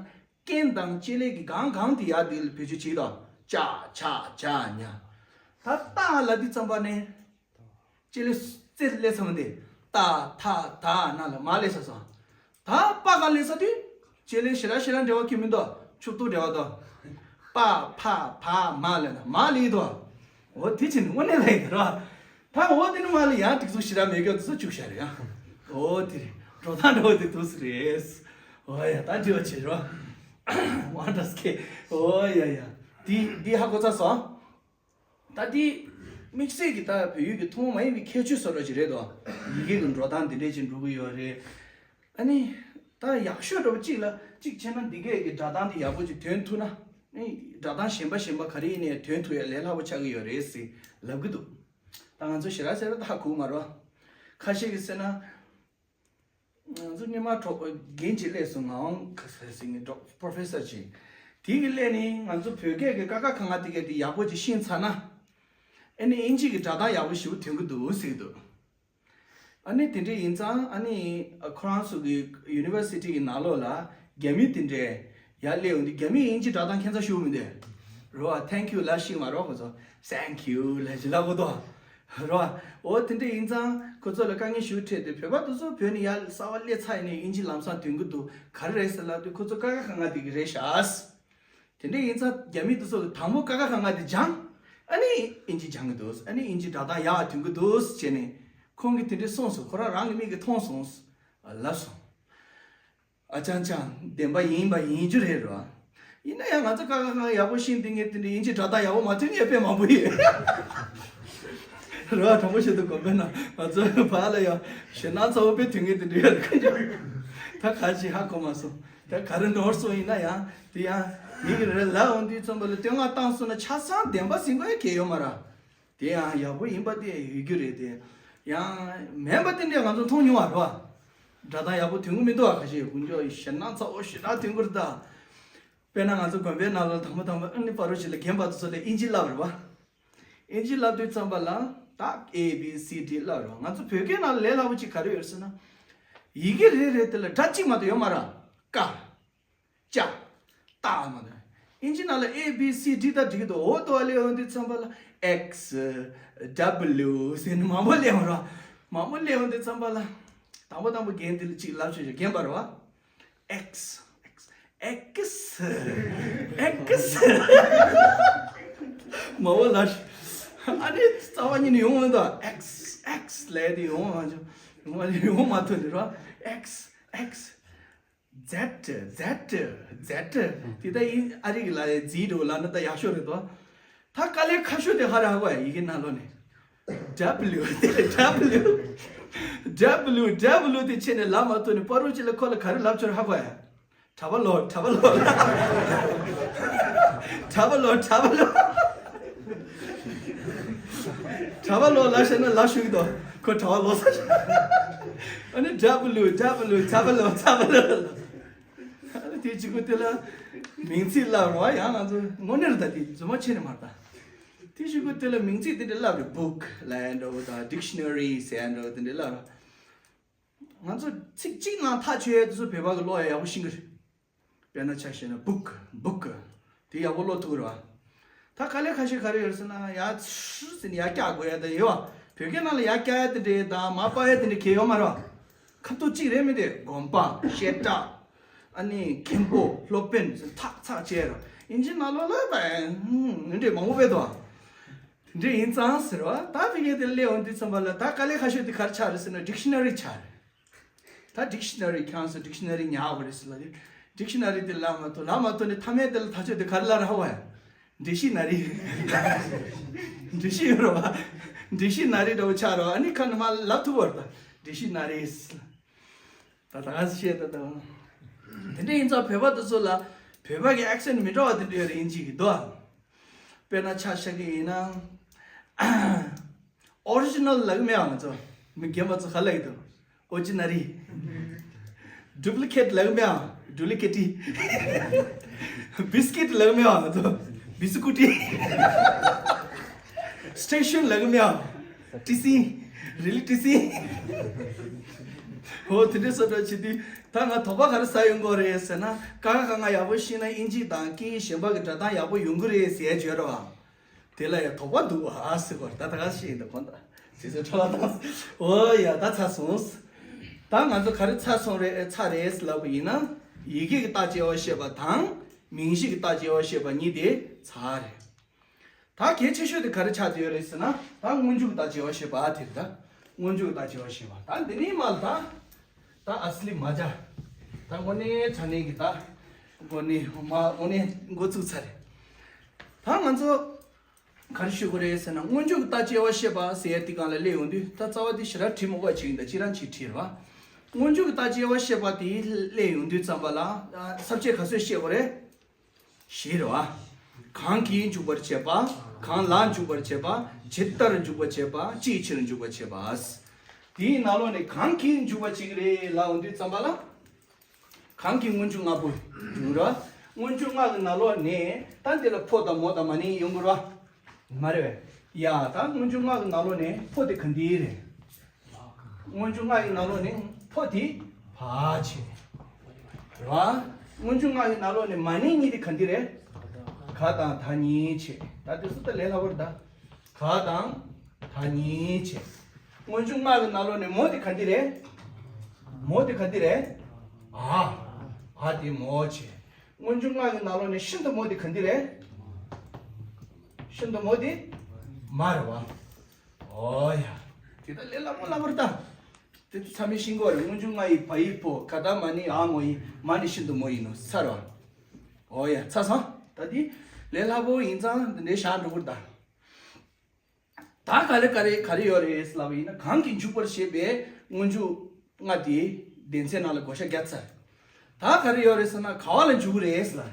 རྐན་དང་ལྕེ་ལེ་གི་སྒང་གང་དེ་ཡར་དེ་ལ་བེད་སྤྱོད་བྱེད་ཀྱི་འདུག་ཅ་ཆ་ཇ་ཉ། ད་ཏ་ལབ་དུས་ཙམ་པ་ནས་ལྕེ་ལེ་རྩེ་སླེབས་ཚར་མ་དེ་ཏ་ཐ་ད་ན་ལ་མར་སླེབས་ཚར་སོང་། ད་པ་ག་སླེབས་ཚར་དུས་ལྕེ་ལེ་ཞེ་དྲག་ཞེ་དྲག་འབྲེལ་བ་ཁྱོན་མི་འདུག་ཆུ་ཏོག་འབྲེལ་བ་འདུག་པ་ཕ་བ་མ་ལབ་ན་མར་སླེབས་འདུག་འོ་དེ་ཕྱིན་དངོས་གནས་ལ་ཡིན་ར། ད་འོ་དེ་ནི་མ་ལ་ཡང་སྒྲིག་འཛུགས་ཞེ་དྲག་མེད་སྐབས་དུས་ཚོད་བཅུག་བཞག་རེད་ཡ། འོ་དེ་རེད། འགྲོ་སྟངས་འདྲ་བོ་དེ་འདུག་སེ་རེད། འོ་ཡ་ད་འདྲི་བ་བྱེད་རོགས། ཝན་ཌར་སི་ཀེ། འོ་ཡ་ཡ། འདི་འདི་ཧ་གོ་ཚར་སོང་། ད་འདི་དམིགས་བསལ་གྱི་ད་བོད་ཡིག་གི་ཐུན་མོང་མ་ཡིན་པའི་ཁྱད་ཆོས་བཟོ་འདྲ་ཅིག་རེད་དོ། ཡི་གེ་གི་འགྲོ་སྟངས་འདི་འདྲས་ཅིག་འགྲོ་གི་ཡོད་རེད། ཨ་ནི། ད་ཡག་ཤོས་འདྲ་བོ་གཅིག་ལ་གཅིག་བྱས་ན་འདི་གས་ཀྱི་སྒྲ་གདངས་འདི་ཡག་པོ་ཅིག་འདོན་ཐུབ་ན། ཨ་ནི་སྒྲ་གདངས་གཞན་པ་གཞན་པ་ག་རེ་ཡིན་ནའི་འདོན་ཐུབ་ཡ་ལས་སླ་པོ་ཆགས་ཀྱི་ཡོད་རེད་ཟེར་ལབ་ཀྱི་འདུག་ད་ང་ཚོ་ཞེ་དྲག་ཟེར་ན་ད་ཧ་གོ་མ་རེད་བ། ཁ་ཤས་ཀྱིས་ཟེར་ན། ང་ཚོ་སྔོན་མ་གྲོགས་རྒན་གཅིག་སླེབས་སོང་ང་འོང་ཁ་ཟེར་ཟེར་ནས་ཌོག་པོ་རོ་ཕེ་སར་ཅིག་དེ་གི་སླེབས་ནས་ང་ཚོ་བོད་སྐད་ཀྱི་ཀ་ཁ་ག་ང་དེ་གས་དེ་ཡག་པོ་ཅིག་ཤེས་ཚར་ན། ཨ་ནི་དབྱིན་ཇི་གི་སྒྲ་གདངས་ཡག་པོ་ཞེ་པོ་ཐོན་གྱི་འདུག་ཟེར་གྱི་འདུག་ཨ་ནི་དེ་འདྲ་ཡིན་ཙང་ཨ་ནི་ཁོ་རང་ཚོ་གི་ཡུ་ནི་ཝར་སི་ཊི་གི་ནང་ལོགས་ལ་རྒྱ་མི་དེ་འདྲས་ཡར་སླེབས་ཡོང་དུས་རྒྱ་མིའི་དབྱིན་ཇི་སྒྲ་གདངས་ཁྱད་མཚར་ཞེ་པོ་མི་འདུག་རོ་ཨ། Thank you་ལབ་ཤེས་མ་རོགས་ཁོ་ཚོ། Thank you་ལབ་ཅིག་ལབ་དགོས་དོ། རོ་ཨ། འོ་དེ་འདྲ་ཡིན་ཙང་ཁོ་ཚོ་ལ་དཀའ་ངལ་ཞེ་པོ་འཕྲད་དུས་བོད་པ་དེ་ཚོ་བོད་ནས་ཡར་གསར་པ་སླེབས་ཚར་ཡིན་ནའི་དབྱིན་ཇི་ལམ་སང་ཐོན་གྱི་འདུག་ག་རེ་རེད་ཟེར་ལབ་དུས་ཁོ་ཚོ་ཀ་ཁ་ག་ང་དེ་གི་རེད་ཤག་དེ་འདྲ་ཡིན་ཙང་རྒྱ་མི་དེ་ཚོ་གི་དང་པོ་ཀ་ཁ་ག་ང་དེ་སྦྱངས། ཨ་ནི་དབྱིན་ཇི་སྦྱང་གི་འདུག་ཨ་ནི་དབྱིན་ཇི་སྒྲ་གདངས་ཡག་ཐོན་གྱི་འདུག་བྱས་ནས་ཁོང་གིས་དེ་འདྲ་གསུངས་སོང་། ཁོ་རང་རང་གི་མིག་གིས་མཐོང་སོང་། ལབ་སོང་། ཨ་ཅང་ཅང་བདེན་པ་ཡིན་པ་ཡིན་རྒྱུ་རེད་རོ། ཡིན་ན་ཡང་ང་ཚོ་ཀ་ཁ་ག་ང་ཡག་པོ་ཤེས་བསྡད་མཁན་དེ་འདྲ་དབྱིན་ཇི་སྒྲ་གདངས་ཡག་པོ་མ་ཐོན་མཁན་དཔེ་མང་པོ་ཡོད། རོ་ཨ། དྲང་པོ་བཤད་དུས་དགོངས་པ་ན་ང་ཚོ་བར་ལ་ཡང་ཞེད་སྣང་ཚ་བོ་དཔེ་ཐོན་མཁན་དེ་འདྲ་ཡོད་རེད། ད་ག་ཅིག་ཧ་གོ་མ་སོང་། ད་ག་རེ་ནོར་སོང་ཡིན་ན་ཡང་དེ་ཡང་མི་གི་རེ་ལབ་འོང་དུས་ཙམ་པ་ལ་བསྟོད་བསྔགས་བཏང་སོང་ན་ཆ་ཚང་བདེན་པ་ཟིན་དགོས་ཡ་གལ་ཡོད་མ་རེད། དེ་ཡང་ཡག་པོ་ཡིན་པ་དེ་ཡོད་རྒྱུ་རེད་དེ། ཡང་མིན་པ་དེ་འདྲ་ང་ཚོ་མཐོང་མྱོང་བ་རེད་བ། སྒྲ་གདངས་ཡག་པོ་ཐོན་གི་མི་འདུག་བ། ཁ་ཤས་དཀོན་མཆོག་ཞེད་སྣང་ཚ་བོ་ཞེ་དྲག་ཐོན་གི་རེད་ད། དཔེར་ན་ང་ཚོ་དགོན་པའི་ནང་ལ་དང་པོ་དང་པོ་ཨ་ནི་ཕ་རོལ་ཕྱིན་ལ་རྒན་པ་དེ་ཚོ་ལ་དབྱིན་ཇི་བསླབ་རེད་བ། དབྱིན་ཇི་བསླབ་དུས་ཙམ་པ་ལ་ད་A B C D བསླབ་རེད་བ། ང་ཚོ་བོད་སྐད་ནང་ལ་ལས་སླ་པོ་ཅིག་ག་རེ་ཡོད་ཟེར་ན། ཡི་གེ་རེ་རེ་དེ་ལ་སྒྲ་གཅིག་མ་གཏོགས་ཡོད་མ་རེད། ཀ་ཅ། ཏ་མ་ནི། ཨིན་ཇི་ནང་ལ་A B C D ད་འགྲིག་གི་འདུག་འོ་དོ་ཨ་ལེ་འོ་འདི་ཚང་པ་ལ་X W ཟེར་ནི་མང་པོ་སླེབས་འོང་ར། མང་པོ་སླེབས་འོང་འདི་ཚང་པ་ལ། དང་པོ་དང་པོ་རྒན་འདི་ལ་གཅིག་ལབ་ཆོག་ཆོག་རྒན་པ་རེད་བ། X X X X མང་པོ་ལབ་ཤོག་ཨ་ནི་རྩ་བ་ཉིད་ནས་ཡོང་འོང་ད། X X ལབ་དེ་ཡོང་མ་བྱུང་། ཡོང་མ་ཡོང་མ་ཐུབ་ནི་ར། X X Z Z Z དེ་ད་ཡིན་ཨ་རི་གི་ལ་རྫི་འགྲོ་ལ་ནི་ད་ཡག་ཤོས་རེད་དོ། ད་དཀའ་ལས་ཁ་ཤོས་དེ་ཧ་ར་ཧ་གོ་ཡ་ཡི་གེ་ནང་ལོགས་ནས། W དེ་W W W དེ་ཆེ་ནས་ལབ་མ་ཐུབ་ནས་པ་རོ་ཅི་ལ་ཁོ་ལ་ག་རེ་ལབ་ཆོག་ཧ་གོ་ཡ། གྲྭ་པ་ལོ་གྲྭ་པ་ལོ། གྲྭ་པ་ལོ་གྲྭ་པ་ལོ། གྲྭ་པ་ལོ་ལ་བཤད་ན་ལ་ཞུགས་དོ། ཁོ་གྲྭ་པ་ལོ་ས་ཞུགས། ཨ་ནི་W W གྲྭ་པ་ལོ་གྲྭ་པ་ལོ། ཨ་ནི་དེ་གཅིག་པུ་དེ་ལ་མིང་ཚིག་ལབ་རོགས་ཡང་ང་ཚོ་དངོས་གནས་རེད་ད། དེ་རྫུན་མ་བྱས་ནས་མ་རེད་ད། དེ་གཅིག་པུ་དེ་ལ་མིང་ཚིག་དེ་འདྲ་ལབ་རེད། book ལབ་ཡ་འདྲ་བོ་དང་dictionary ཟེར་ཡ་འདྲ་བོ་དེ་འདྲ་ལབ་རོགས། ང་ཚོ་ཚིག་གཅིག་ནང་ཐག་ཆོད་ཡ་དེ་ཚོ་བོད་པ་གི་ཀློག་ཡ་ཡག་པོ་ཤེས་ཀྱི་རེད། དཔེར་ན་ཆ་བཞག་ན་book book དེ་ཡག་པོ་ཀློག་ཐུབ་ཀྱི་རེད་བ། ད་དཀའ་ལས་ཁ་ཤས་ག་རེ་ཡོད་ཟེར་ན་ཡ་ཚུར་ཟིན་ཡ་རྒྱག་དགོས་ཡ་དེ་ཡོད་བ། བོད་སྐད་ནང་ལ་ཡ་རྒྱག་ཡ་དེ་འདྲས་དང་མ་པ་ཡ་དེ་འདྲས་གལ་ཡོད་མ་རེད་བ། ཐབས་ཏོ་གཅིག་རེད་མི་དེ་དགོན་པ་བཤད་གྲྭ། ཨ་ནི་མཁན་པོ་སློབ་དཔོན་ཚོ་ཐག་ཚག་བཅད་རོགས་ཡིན་གྱི་ནང་ལོགས་ལ་བ་ཡང་འདྲེ་མང་པོ་བས་དོ། དེ་འདྲ་ཡིན་ཙང་ཟེར་བ་ད་ཕི་གེ་དེ་སླེབས་འོང་དུས་ཙམ་པ་ལ་ད་དཀའ་ལས་ཁ་ཤོས་དེ་གར་ཆགས་རེད་ཟེར་ན་ཌིག་ཤི་ན་རི་ཆགས་རེད། ད་ཌིག་ཤི་ན་རི་ཁྱངས་སོ་ཌིག་ཤི་ན་རི་ཉག་གོ་རེད་ཟེར་ལ་དེ་ཌིག་ཤི་ན་རི་དེ་ལ་མ་ཐོ་ལ་མ་ཐོ་ནི་ཐ་མའི་དེ་ལ་ཐ་ཆོད་དེ་གར་ལ་ར་བ་ཡ། འགྲེལ་བཤད་ན་རེད། འགྲེལ་བཤད་ཡོད་རེད་བ། འགྲེལ་བཤད་ན་རེད་འདྲ་བོ་ཆགས་རེད་བ། ཨ་ནི་ཁ་ནས་མ་ལབ་ཐུབ་བར་ད་འགྲེལ་བཤད་ན་རེད། ད་ད་ག་ཟེ་བཤད་ད་ད། དེ་འདྲ་ཡིན་ཙང་བོད་པ་དེ་ཚོ་ལ་བོད་པ་གི་ཨེག་སེན་མི་འདྲ་བ་དེ་འདྲ་ཡོད་རེད་ཨིན་ཇི་གི་འདུག་ཨ། དཔེར་ན་ཆ་བཞག་གི་ཡིན་ན། ཨོ་རི་ཇི་ནལ་ལབ་གི་མེད་ཨ་ང་ཚོ། མི་རྒན་པ་ཚོ་ག་ལབ་ཀྱི་འདུག་ཨོ་ཇི་ན་རི། ཌུབ་ལི་ཀེཊ་ལབ་གི་མེད་ཨ། ཌུབ་ལི་ཀེ་ཊི། བི་སི་ཀེཊ་ལབ་གི་མེད་ཨ་ང་ཚོ། བི་སི་ཀུ་ཊི། སི་ཊེ་ཤན་ལབ་གི་མེད་ཨ། ཊི་སི། རི་ལི་ཊི་སི། ཧོ་དེ་འདྲའི་བཟོ་འདྲ་བྱེད་དུས་ད་ང་དོགས་པ་ག་རེ་ཟ་ཡོང་གི་རེད་ཟེར་ན་ཀ་ཁ་ག་ང་ཡག་པོ་ཤེས་ན་ཨིན་ཇི་དང་སྐད་ཡིག་གཞན་པ་གི་སྒྲ་གདངས་ཡག་པོ་ཡོང་གི་རེད་ཟེར་བརྗོད་རོགས་ཨ། དེ་ལ་ཡང་དོགས་པ་འདུག་ཨ་ཟེར་བར་ད་ད་ག་ཤེས་ཡིན་ད་གོ་ད་ཟེར་ཟེར་འཕྲོ་བརླག་བཏང་། འོ་ཡ་ད་ཚར་སོང་། ད་ང་ཚོ་ག་རེ་ཚར་སོང་རེད་ཚར་རེད་ལབ་པ་ཡིན་ན་ཡི་གེ་གི་རྟགས་དབྱེ་བ་བཤད་པ་དང་མིང་གཞི་གི་རྟགས་དབྱེ་བ་བཤད་པ་གཉིས་དེ་ཚར་རེད། ད་གལ་ཆེ་ཤོས་དེ་ག་རེ་ཆགས་བསྡད་ཡོད་རེད་ཟེར་ན་ད་སྔོན་འཇུག་གི་རྟགས་དབྱེ་བ་བཤད་པ་དེ་རེད་ད། སྔོན་འཇུག་གི་རྟགས་དབྱེ་བ་བཤད་པ་ད་འདི་ནས་མ་ལ་ད། ད་ཨ་སི་ལི་མ་ཇ། ད་དངོས་གནས་དྲང་གནས་ཀྱི་ད། དངོས་གནས་མ་དངོས་གནས་འགོ་བཙུགས་ཚར་རེད། ད་ང་ཚོ། ག་རེ་ཞུ་དགོས་རེད་ཟེར་ན་སྔོན་འཇུག་གི་རྟགས་དབྱེ་བ་བཤད་པ་ཟེར་ཡ་དེ་སྒང་ལ་སླེབས་ཡོང་དུས་ད་རྩ་བ་དེ་ཞེ་དྲག་བྲིས་མི་དགོས་ཅིག་ཡིན་ད་གཅིག་རང་གཅིག་བྲིས་རེད་བ། སྔོན་འཇུག་གི་རྟགས་དབྱེ་བ་བཤད་པ་དེ་སླེབས་ཡོང་དུས་ཙམ་པ་ལ་ས་བཅད་ག་ཚོད་བཤད་དགོས་རེད། བཞི་རེད་བ། གང་གིས་འཇུག་པར་བྱེད་པ། གང་ལ་འཇུག་པར་བྱེད་པ། ཇི་ལྟར་འཇུག་པར་བྱེད་པ། ཅིའི་ཕྱིར་འཇུག་པར་བྱེད་པ། དེའི་ནང་ལོགས་ནས་གང་གིས་འཇུག་པ་ཅིག་རེད་ལབ་ཡོང་དུས་ཙམ་པ་ལ། གང་གི་སྔོན་འཇུག་ལྔ་པོ་ཡོང་ར། སྔོན་འཇུག་ལྔ་གི་ནང་ལོགས་ནས་ད་འདི་ལ་ཕོ་དང་མོ་དང་མ་ནིང་ཡོང་གི་ར། མ་རེད་པས། ཡ་ད་སྔོན་འཇུག་ལྔ་གི་ནང་ལོགས་ནས་ཕོ་དེ་ག་འདི་རེད། སྔོན་འཇུག་ལྔ་གི་ནང་ལོགས་ནས་ཕོ་དེ་བ་བྱེད། རེད་བ། སྔོན་འཇུག་ལྔ་གི་ནང་ལོགས་ནས་མ་ནིང་གཉིས་དེ་ག་འདི་རེད། ག་དང་ད་གཉིས་བྱེད། ད་དེ་སུ་ད་ལས་སླ་པོ་རེད་ད། ག་དང་ད་གཉིས་བྱེད། སྔོན་འཇུག་ལྔ་གི་ནང་ལོགས་ནས་མོ་དེ་ག་འདི་རེད། མོ་དེ་ག་འདི་རེད། ཨ། ཨ་དེ་མོ་བྱེད། སྔོན་འཇུག་ལྔ་གི་ནང་ལོགས་ནས་ཤིན་ཏུ་མོ་དེ་ག་འདི་རེད། ཤིན་ཏུ་མོ་དེ་མ་རེད་བ། ཨོ་ཡ། དེ་ད་ལས་སླ་པོ་སླ་པོ་རེད་ད། དེ་ད་ཚང་མས་ཤེས་ཀྱི་ཡོད་རེད། སྔོན་འཇུག་ལྔ་ཡི་བ་ཡི་ཕོ། ག་ད་མ་ནིང་ཨ་མོ་ཡི། མ་ནིང་ཤིན་ཏུ་མོ་ཡི་ནོ་ས་རེད་བ། ཨོ་ཡ་ཚར་སོང་། ད་དེ་ལས་སླ་པོ་ཡིན་ཙང་འདི་འདྲའི་བཞག་འགྲོ་གི་རེད་ད། ད་ག་ལེ་ག་རེ་ག་རེ་ཡོད་རེད་ལབ་པ་ཡིན་ན་གང་གིས་འཇུག་པར་བྱེད་པའི་སྔོན་འཇུག་ལྔ་དེ་སྡེ་ཚན་ནང་ལ་བགོ་བཤའ་བརྒྱབ་ཚར། ད་ག་རེ་ཡོད་རེད་ཟེར་ན་ག་བ་ལ་འཇུག་རེད་ལབ།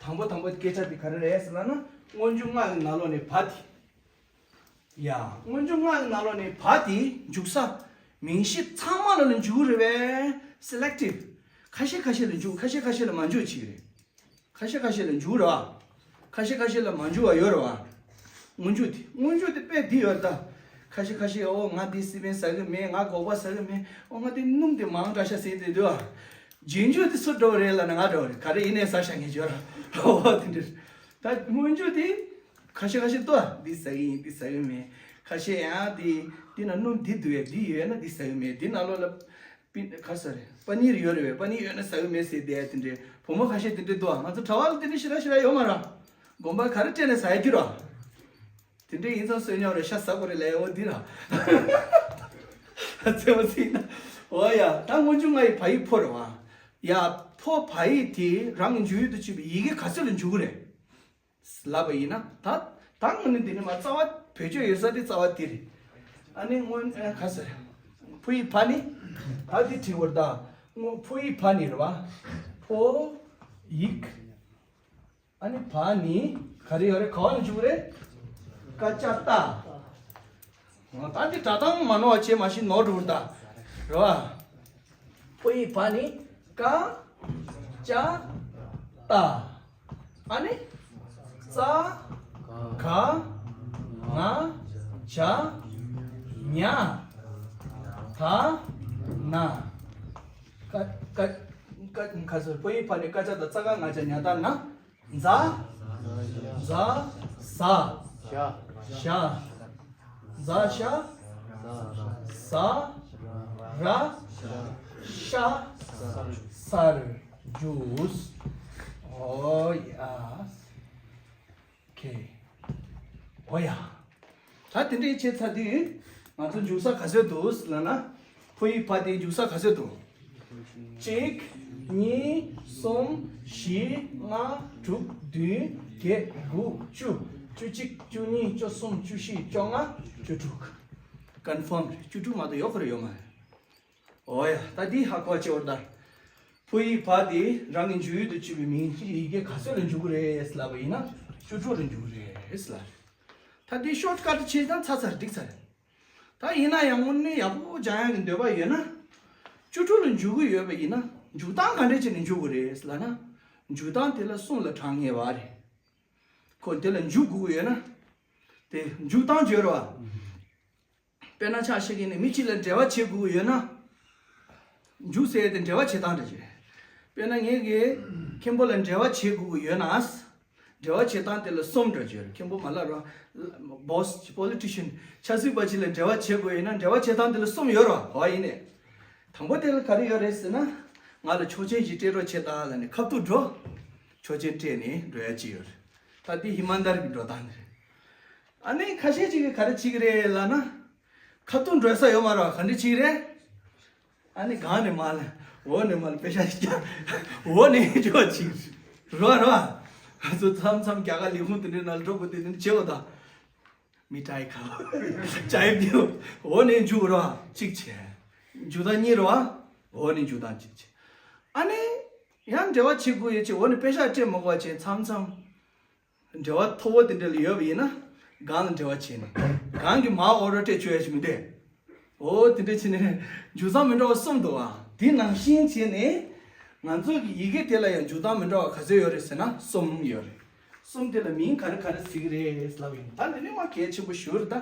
དང་པོ་དང་པོ་སྐད་ཆ་དེ་ག་རེ་རེད་ཟེར་ན་སྔོན་འཇུག་ལྔ་གི་ནང་ལོགས་ནས་བ་དེ། ཡ། སྔོན་འཇུག་ལྔ་གི་ནང་ལོགས་ནས་བ་དེ་འཇུག་ས། མིང་གཞི་ཚང་མ་ལ་ལ་འཇུག་རེད་པས། སེ་ལེག་ཊིབ། ཁ་ཤས་ཁ་ཤས་ལ་འཇུག་ཁ་ཤས་ཁ་ཤས་ལ་མ་འཇུག་ཅིག་རེད། ཁ་ཤས་ཁ་ཤས་ལ་འཇུག་རེད་བ། ཁ་ཤས་ཁ་ཤས་ལ་མ་འཇུག་པ་ཡོད་རེད་བ། སྔོན་འཇུག་དེ་སྔོན་འཇུག་དེ་དཔེ་འདི་ཡོད་རེད་ད། ཁ་ཤས་ཁ་ཤས་ཨོ་ང་འདི་སི་པན་ཟ་གི་མེད། ང་སྒོག་པ་ཟ་གི་མེད། ཨོ་ང་འདི་སྣུམ་དེ་མང་དྲགས་ཤག་ཟེར་དེ་འདུག་བ། རྗེས་འཇུག་དེ་སུ་འགྲོ་བ་རེད་ལབ་ན་ང་འགྲོ་བ་རེད། ག་རེ་ཡིན་ནའི་ཟ་ཤག་ངས་བརྗོད་ར། ཨོ་དེ་འདྲ། ད་སྔོན་འཇུག་དེ། ཁ་ཤས་ཁ་ཤས་ལྟོས་ཨ། འདི་ཟ་གི་ཡིན་འདི་ཟ་གི་མེད། ཁ་ཤས་ཡང་འདི་འདི་ན་སྣུམ་འདི་འདུག་བས་འདི་ཡོད་ན་འདི་ཟ་གི་མེད། འདི་ནང་ལོགས་ལ་པི་ག་ས་རེད་པ་ནིར་ཡོད་རེད་བས། པ་ནིར་ཡོད་ན་ཟ་གི་མེད་ཟེར་བསྡད་དེ་འདྲའི་བུ་མོ་ཁ་ཤས་དེ་འདྲའི་འདུག་ཨ། ང་ཚོ་གྲྭ་བ་ལ་དེ་འདྲའི་ཞེ་དྲག་ཞེ་དྲག་ཡོད་མ་རེད། དགོན་པ་ག་རེ་སྤྲད་ནས་ཟ་ཡ་རྒྱུ་ར། དེ་འདྲའི་ཡིན་ཙང་བསོད་སྙོམས་རེད་ཤ་ཟ་དགོས་རེད་ལབ་ཡ་འོ་འདི་ར། ཚེ་མ་ཚིག་ན། འོ་ཡ་ད་སྔོན་འཇུག་ལྔ་ཡི་བ་ཡི་ཕོ་རེད་བ། ཡ་ཕོ་བ་ཡི་དེ་རང་གི་འཇུག་ཡུལ་དུ་བྱེད་པའི་ཡི་གེ་ག་ཚོད་ལ་འཇུག་གི་རེད། ལབ་པ་ཡིན་ན་ད་ད་དངོས་གནས་འདི་ནི་མ་རྩ་བ་བེད་སྤྱོད་ཡོད་ས་དེ་རྩ་བ་དེ་རེད། ཨ་ནི་སྔོན་ཨ་ག་ཟེར། ཕོ་ཡི་བ་ནི་ད་དེ་བྲིས་བར་ད་སྔོན་ཕོ་ཡི་བ་ནི་རེད་བ། ཕོ་ཡིག་ཨ་ནི་བ་ནི་ག་རེ་ཡོད་རེད། ག་བ་ནས་འཇུག་རེད། ཀ་ཅ་ཏ། ད་འདི་སྒྲ་གདངས་མ་ནོར་བ་བྱས་མ་ཤེས་ནོར་འགྲོ་བར་ད། རེད་བ། ཕོ་ཡི་བ་ནི་ཀ་ཅ་ཏ། ཨ་ནི། ཙ་ག་ང་ཇ་ཉ་ད་ན། ཀ་ཀ་ཀ་ཁ་སོ་ཕོ་ཡི་བ་ནི་ཀ་ཅ་ཏ་ཙ་ག་ང་ཇ་ཉ་ད་ན། ཛ། ཛ། ཟ། ཞ། ཞ། ཛ་ཞ། ཟ། ར། ཤ། སར། འཇུག་འོ་ཡ། ཁེ། འོ་ཡ། ད་དེ་འདྲའི་བྱས་ཚར་དུས། ང་ཚོ་འཇུག་ས་ག་ཚོད་འདུག་ལབ་ན། ཕོ་ཡིག་ཕ་དེ་འཇུག་ས་ག་ཚོད་འདུག་གཅིག་གཉིས། གསུམ། བཞི། ལྔ། དྲུག་བདུན། བརྒྱད། དགུ། བཅུ། བཅུ་གཅིག་བཅུ་གཉིས། བཅུ་གསུམ། བཅུ་བཞི། བཅོ་ལྔ། བཅུ་དྲུག་ཀོན་ཕོམ་རེད། བཅུ་དྲུག་མ་གཏོགས་ཡོད་ཁོ་རེ་ཡོད་མ་རེད། འོ་ཡ། ད་འདི་ཧ་གོ་བ་བྱེད་འོ་ད། ཕོ་ཡིག་ཕ་དེ་རང་གི་འཇུག་ཡུལ་དུ་བྱས་པའི་མིང་ཡི་གེ་ག་ཚོད་ལ་འཇུག་གི་རེད་ལབ་པ་ཡིན་ན། བཅུ་དྲུག་ལ་འཇུག་གི་རེད་ལབ། ད་འདི་ཤོཊ་ཀཊ་བྱས་ཙང་ཚར་ཚར་འགྲིག་ཚར། ད་ཡིན་ན་ཡང་དངོས་གནས་ཡག་པོ་སྦྱང་ཡག་གི་འདོད་པ་ཡོད་ན། བཅུ་དྲུག་ལ་འཇུག་གི་ཡོད་པ་ཡིན་ན། འཇུག་སྟངས་ག་འདྲས་བྱས་ནས་འཇུག་དགོས་རེད་ལབ་ན། འཇུག་སྟངས་དེ་ལ་གསུམ་ལ་གྲངས་ངེས་པ་རེད། ཁོ་དེ་ལ་འཇུག་དགོས་ཀྱི་ཡོད་ན། དེ་འཇུག་སྟངས་བརྗོད་རོགས། དཔེར་ན་ཆ་བཞག་གིན་ནས་མི་གཅིག་ལ་འབྲེལ་བ་བྱེད་དགོས་ཀྱི་ཡོད་ན། འཇུག་ཟེར་ཡས་དེ་འབྲེལ་བ་བྱེད་སྟངས་འདྲ་བྱེད། དཔེར་ན་ངས་ཀྱིས་མཁན་པོ་ལ་འབྲེལ་བ་བྱེད་དགོས་ཀྱི་ཡོད་ན། འབྲེལ་བ་བྱེད་སྟངས་དེ་ལ་གསུམ་འདྲ་བྱེད། མཁན་པོ་མ་ལབ་རོགས། བོ་སི་པོ་ལི་ཊི་ཤན་ཆབ་སྲིད་པ་ཅིག་ལ་འབྲེལ་བ་བྱེད་དགོས་ཡིན་ན་འབྲེལ་བ་བྱེད་སྟངས་དེ་ལ་གསུམ་ཡོད་རོགས། འོ་ཡིན་ནས། དང་པོ་དེ་ལ་ག་རེ་ཡོད་རེད་ཟེར་ན། ང་ལ་ཆོག་མཆན་ཞིག་སྤྲད་རོགས་བྱེད་དང་ལབ་ནས་ཁ་ཐུག་འགྲོ། ཆོག་མཆན་སྤྲད་ནས་འགྲོ་ཡ་ཅིག་ཡོད་རེད། ད་འདི་ཧི་མན་དར་གྱི་འགྲོ་སྟངས་རེད། ཨ་ནི་ཁ་ཤས་ཅིག་གིས་ག་རེ་བྱེད་ཀྱི་རེད་ལབ་ན། ཁ་ཐུག་འགྲོ་ས་ཡོད་མ་རེད་བ། ག་འདྲ་བྱེད་ཀྱི་རེད། ཨ་ནི་སྒང་ནས་མར་ལ། འོག་ནས་མར་ལ་པེ་ཤག་ཅིག་རྒྱག་འོག་ནས་འཇོག་ཅིག་རོ་རོ། ང་ཚོ་མཚམས་མཚམས་རྒྱ་གར་ལས་ཁུངས་དེ་འདྲའི་ནང་ལ་འགྲོ་དགོས་དེ་འདྲ་བྱེད་དགོས་ད། མི་ཏྲའི་ཁ། ཅའི་བིའུ། འོག་ནས་འཇུག་རོ། གཅིག་བྱས། འཇུག་སྟངས་གཉིས་རོ། འོག་ནས་འཇུག་སྟངས་གཅིག་བྱས། ཨ་ནི། ཡང་འབྲེལ་བ་བྱེད་དགོས་ཡོད་ཅེས་འོག་ནས་པེ་ཤག་སྤྲད་མ་དགོས་པ་བྱས་མཚམས་མཚམས། འབྲེལ་བ་མཐོ་བོ་དེ་འདྲ་ལ་ཡོད་པ་ཡིན་ན། སྒང་ལ་འབྲེལ་བ་བྱས་ནས། སྒང་གི་མར་ཨོ་རོ་སྤྲད་བཅུག་ཡ་ཞིག་མི་འདུག་འོ་དེ་འདྲ་བྱས་ནས། འཇུག་སྟངས་མི་འདྲ་བ་གསུམ་འདུག་བ། དེ་ནང་བཞིན་བྱས་ནས། ང་ཚོ་གི་ཡི་གེ་དེ་ལ་ཡང་འཇུག་སྟངས་མི་འདྲ་བ་ག་ཚོད་ཡོད་རེད་ཟེར་ན་གསུམ་ཡོད་རེད། གསུམ་དེ་ལ་མིང་ག་རེ་ག་རེ་ཟེར་གི་རེད་ལབ་ཡིན། ད་འདི་ནི་མ་གལ་ཆེན་པོ་ཞུ་རེད་ད།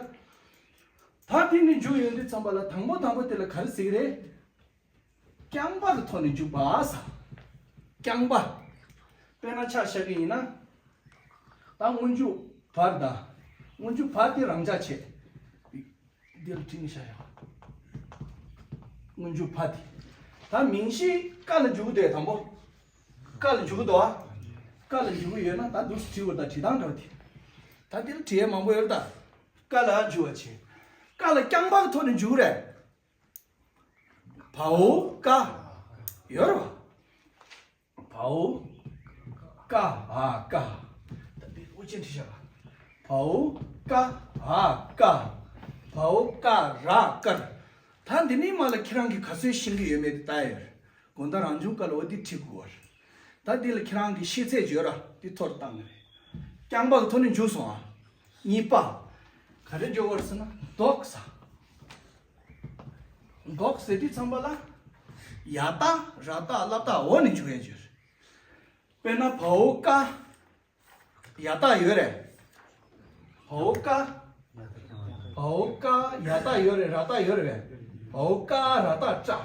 ད་དེ་ནི་འཇུག་ཡོང་དུས་ཙམ་པ་ལ་དང་པོ་དང་པོ་དེ་ལ་ག་རེ་ཟེར་གི་རེད། རྐྱང་པ་གི་ཐོག་ནས་འཇུག་པ་ཟེར། རྐྱང་པ། དཔེར་ན་ཆ་བཞག་གི་ཡིན་ན། ད་སྔོན་འཇུག་བར་དང་། སྔོན་འཇུག་བར་དེ་རང་འཇགས་བྱས། འདི་ལ་བྲིས་ནས་བཞག་ཡོད། སྔོན་འཇུག་བར་དེ། ད་མིང་གཞི་ཀ་ལ་འཇུག་གི་འདུག་དང་པོ། ཀ་ལ་འཇུག་གི་འདུག་ཨ། ཀ་ལ་འཇུག་གི་ཡོད་ན་ད་འདུག་སེ་བྲིས་དགོས་ད། བྲིས་སྟངས་འདྲ་བ་དེ། ད་འདི་ལ་བྲིས་ཡས་མང་པོ་ཡོད་ད། ཀ་ལ་འཇུག་པ་བྱས། ཀ་ལ་རྐྱང་པ་གི་ཐོག་ནས་འཇུག་གི་རེད། བའོ་ཀ་ཡོད་རེད་བ། བའོ་ཀ་འ་ཀ་ད་འདི་དབུ་ཅན་བྲིས་བཞག་པ། བའོ་ཀ་འ་ཀ་བའོ་ཀ་ར་ཀར། ད་འདི་ནས་མར་ལ་ཁྱེད་རང་གིས་ག་ཚོད་ཤེས་ཀྱི་ཡོད་མེད་དེ་ལྟ་ཡ་ཡོད་རེད། དགོང་དག་རང་བྱུང་སྐབས་ལ་འོ་འདི་བྲིས་དགོས་པ་རེད། ད་འདི་ལ་ཁྱེད་རང་གི་ཤེས་ཚད་བརྗོད་ར་འདི་ཐོར་བཏང་གི་རེད། རྐྱང་པ་གི་ཐོག་ནས་འཇུག་སོང་ཨ། གཉིས་པ། ག་རེ་འཇོག་པ་རེད་ཟེར་ན་འདོགས་ས། འདོགས་ཟེར་དུས་ཙམ་པ་ལ། ཡ་བཏགས་ར་བཏགས་ལ་བཏགས་འོག་ནས་འཇུག་ཡ་འཇུག་རེད། དཔེར་ན་བའོ་ཀ་ཡ་བཏགས་ཡོད་རེད། བའོ་ཀ་བའོ་ཀ་ཡ་བཏགས་ཡོད་རེད། ར་བཏགས་ཡོད་རེད། བའོ་ཀ་ར་བཏགས་ཀྲ།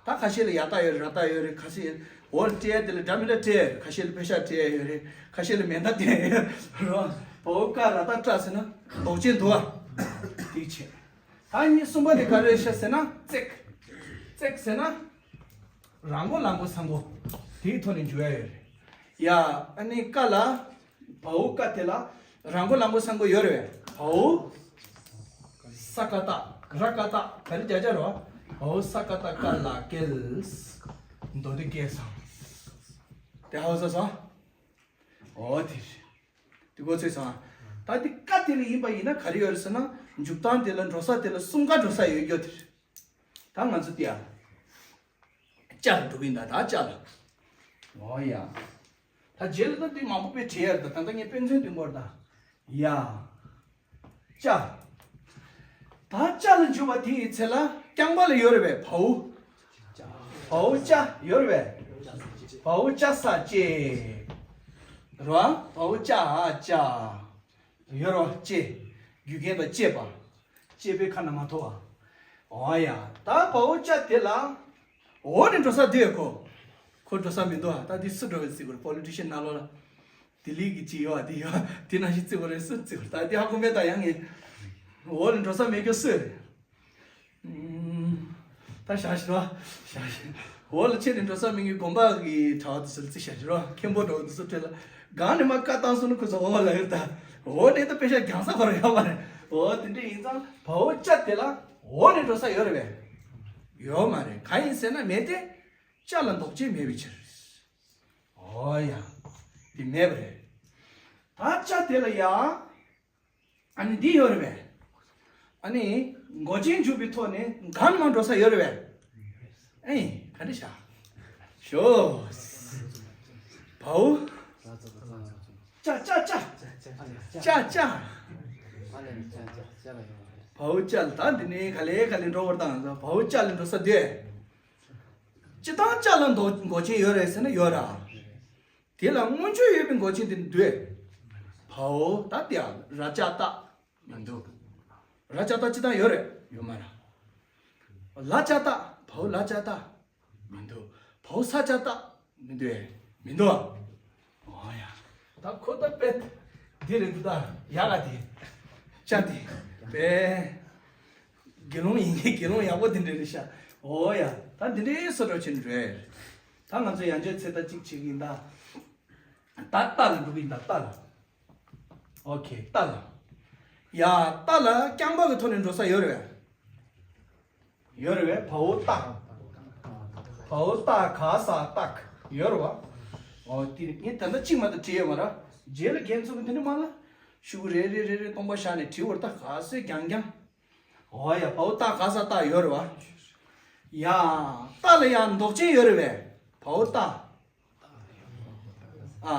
ད་ཁ་ཤས་ལ་ཡ་བཏགས་ཡོད་རེད། ར་བཏགས་ཡོད་རེད། ཁ་ཤས་འོག་ལ་སྤྲད་ཡ་དེ་ལ་འདྲ་མི་འདྲ་སྤྲད་ཡོད་རེད། ཁ་ཤས་ལ་པེ་ཤག་སྤྲད་ཡ་ཡོད་རེད། ཁ་ཤས་ལ་མེ་མདའ་སྤྲད་ཡ་ཡོད་རེད། བའོ་ཀ་ར་བཏགས་ཀྲ་ཟེར་ན་འདོགས་ཅན་འདུག་ཨ། དེ་བྱས། ད་གཉིས་གསུམ་པ་དེ་ག་རེ་རེད་ཤག་ཟེར་ན་བརྩེགས། བརྩེགས་ཟེར་ན། རང་མགོ་ལ་མགོ་ས་མགོ། དེའི་ཐོག་ནས་འཇུག་ཡ་ཡོད་རེད། ཡ། ཨ་ནི་ཀ་ལ། བའོ་ཀ་དེ་ལ། རང་མགོ་ལ་མགོ་ས་མགོ་ཡོད་རེད། བའོ། ས་ཀ་བཏགས། ར་ཀ་བཏགས། ག་རེ་རྒྱག་རྒྱག་རེད་བ། བའོ་ས་ཀ་བཏགས་ཀ་ལ་ཀལ། མདོ་སྡེ་སྐལ་བཟང་། དེ་ཧ་གོ་སོང་། འོ་དེ་རེད། དེ་གོ་ཚོད་སོང་ཨ། ད་དེ་ཀ་དེ་ལ་ཡིན་པ་ཡིན་ན་ག་རེ་ཡོད་རེད་ཟེར་ན། འཇུག་སྟངས་དེ་ལ་འགྲོ་ས་དེ་ལ་གསུམ་ཀ་འགྲོ་ས་ཡོད་རྒྱུ་དེ་རེད། ད་ང་ཚོ་དེ་ཡ། ཅ་ལ་འགྲོ་གི་ཡིན་ད། ད་ཅ་ལ། འོ་ཡ། ད་རྗེས་ལ་ད་དེ་མང་པོ་དཔེ་བྲིས་ཡ་རེད་ད། ད་ལྟ་ངས་དཔེ་མཚོན་བཏོན་དགོས་རེད་ད། ཡ། ཅ། ད་ཅ་ལ་འཇུག་པ་དེ་ཡི་ཚེ་ལ་རྐྱང་པ་ལ་ཡོད་རེད་པས། བའོ། བའོ་ཅ་ཡོད་རེད་པས། བའོ་ཅ་ས་ཅེ། རེད་བ། བའོ་ཅ་འ་ཅ། ཡོད་རེད་བ། ཅེ། རྒྱུ་རྐྱེན་དང་བཅས་པ། བཅས་པའི་ཁ་ན་མ་ཐོ་བ། འོ་ཡ། ད་བའོ་ཅ་དེ་ལ། འོག་ནས་འགྲོ་ས་དེ་ཡོད་ཁོ། ཁོ་འགྲོ་ས་མི་འདུག་ཨ། ད་འདི་སུ་འགྲོ་བའི་རྩིས་དགོས་རེད། པོ་ལི་ཊི་ཤན་ནང་ལོགས་ལ། ལྡི་ལི་གི་ཅིག་ཡོད་ཨ། དེ་ཡོད་ཨ། དེ་ནང་བཞིན་རྩིས་དགོས་རེད། སུ་རྩིས་དགོས་རེད། ད་དེ་ཧ་གོ་མེད་ད། ཡང་ངས། འོག་ནས་འགྲོ་ས་མེད་རྒྱུ་སུ་རེད། ཨུམ། ད་བཞག་ཤི་རོ། བཞག་ཤི། འོ་ལ་ཆེ་ནས་འགྲོ་ས་མི་ངན་དགོན་པ་གི་གྲྭ་བ་དེ་ཚོ་ལ་རྩིས་བཞག་ཤི་རོ། མཁན་པོ་འགྲོ་བ་དེ་ཚོ་ཁྲིད་ལ། སྒང་ནས་མ་བཀའ་བཏང་སོང་ན་ཁོ་ཚོ་འོ་ལ་ཡོད་ད། འོ་ནས་ད་དཔེ་ཤ་རྒྱང་ས་བར་ཡོད་མ་རེད། འོ་དེ་འདྲ་ཡིན་ཙང་བའོ་ཅ་དེ་ལ་འོ་ནས་འགྲོ་ས་ཡོད་རེད་པས། ཡོད་མ་རེད། གང་ཡིན་ཟེར་ན་མེད་དེ། ཅ་ལ་འདོགས་ཅན་མེད་པའི་ཕྱིར། འོ་ཡ། དེ་མེད་པ་རེད། ད་ཅ་དེ་ལ་ཡ། ཨ་ནི་འདི་ཡོད་རེད་པས། ཨ་ནི་མགོ་ཅན་འཇུག་པའི་ཐོག་ནས་གང་མ་འགྲོ་ས་ཡོད་རེད་པས། ཨེ་ག་འདྲ་བྱ། ཞོ། བའོ། ཅ་ཅ་ཅ། ཅ་ཅ། བའོ་ཅ་ལ་ད་འདི་ནས་ག་ལེ་ག་ལེ་འགྲོ་བར་དང་བའོ་ཅ་ལ་འགྲོ་ས་འདོད། སྤྱི་བཏང་ཅ་ལ་འདོགས་མགོ་ཅན་ཡོད་རེད་ཟེར་ན་ཡོད་ར། དེ་ལ་སྔོན་འཇུག་ཡོད་པའི་མགོ་ཅན་དེ་འདོད། བའོ་ད་དེ་ཡང་ར་ཅ་ཏ་མི་འདུག་ར་ཅ་ཏ་སྤྱི་བཏང་ཡོད་རེད་ཡོད་མ་ར། ལ་ཅ་ཏ་བའོ་ལ་ཅ་ཏ་མི་འདུག་བའོ་ས་ཅ་ཏ་མི་འདུག་ཨེ། མི་འདུག་འོ་ཡ། ད་ཁོ་ད་པེ། འདི་རེད་འདུག་ད་ཡ་ལ་དེ། ཅ་དེ། པེ། དགེ་སློང་ཡིན་གྱི་དགེ་སློང་ཡག་པོ་དེ་འདྲ་རེད་ཤག་འོ་ཡ། ད་འདི་འདྲའི་སོ་འགྲོ་ཕྱིན་རེད། ད་ང་ཚོ་ཡང་བསྐྱར་ཚེ་ད་གཅིག་བྱེད་ཀྱི་ཡིན་ད། ད་ཏ་ལ་འགྲོ་གི་ཡིན་ད་ཏ་ལ། ཨོ་ཁེ་ཏ་ལ། ཡ་ཏ་ལ་རྐྱང་པ་གི་ཐོག་ནས་འགྲོ་ས་ཡོད་རེད་པས། ཡོད་རེད་པས་བའོ་ཏ། བའོ་ཏ་ག་ས་ཏག་ཡོད་རེད་པ། ཨོ་དེ་ངས་ད་ལྟ་གཅིག་མ་གཏོགས་བྲིས་ཡོད་མ་རེད། རྗེས་ལ་རྒན་ཚོ་གི་དེ་འདྲ་མ་ལ། ཤུ་གུ་རེ་རེ་རེ་རེ་སྟོང་པ་བཞག་ནས་བྲིས་བར་ད་ག་སོས་རྐྱང་རྐྱང་། འོ་ཡ་བའོ་ཏ་ག་ས་ཏ་ཡོད་རེད་པ། ཡ་ཏ་ལ་ཡང་འདོགས་ཅན་ཡོད་རེད་པས་བའོ་ཏ། ཨ།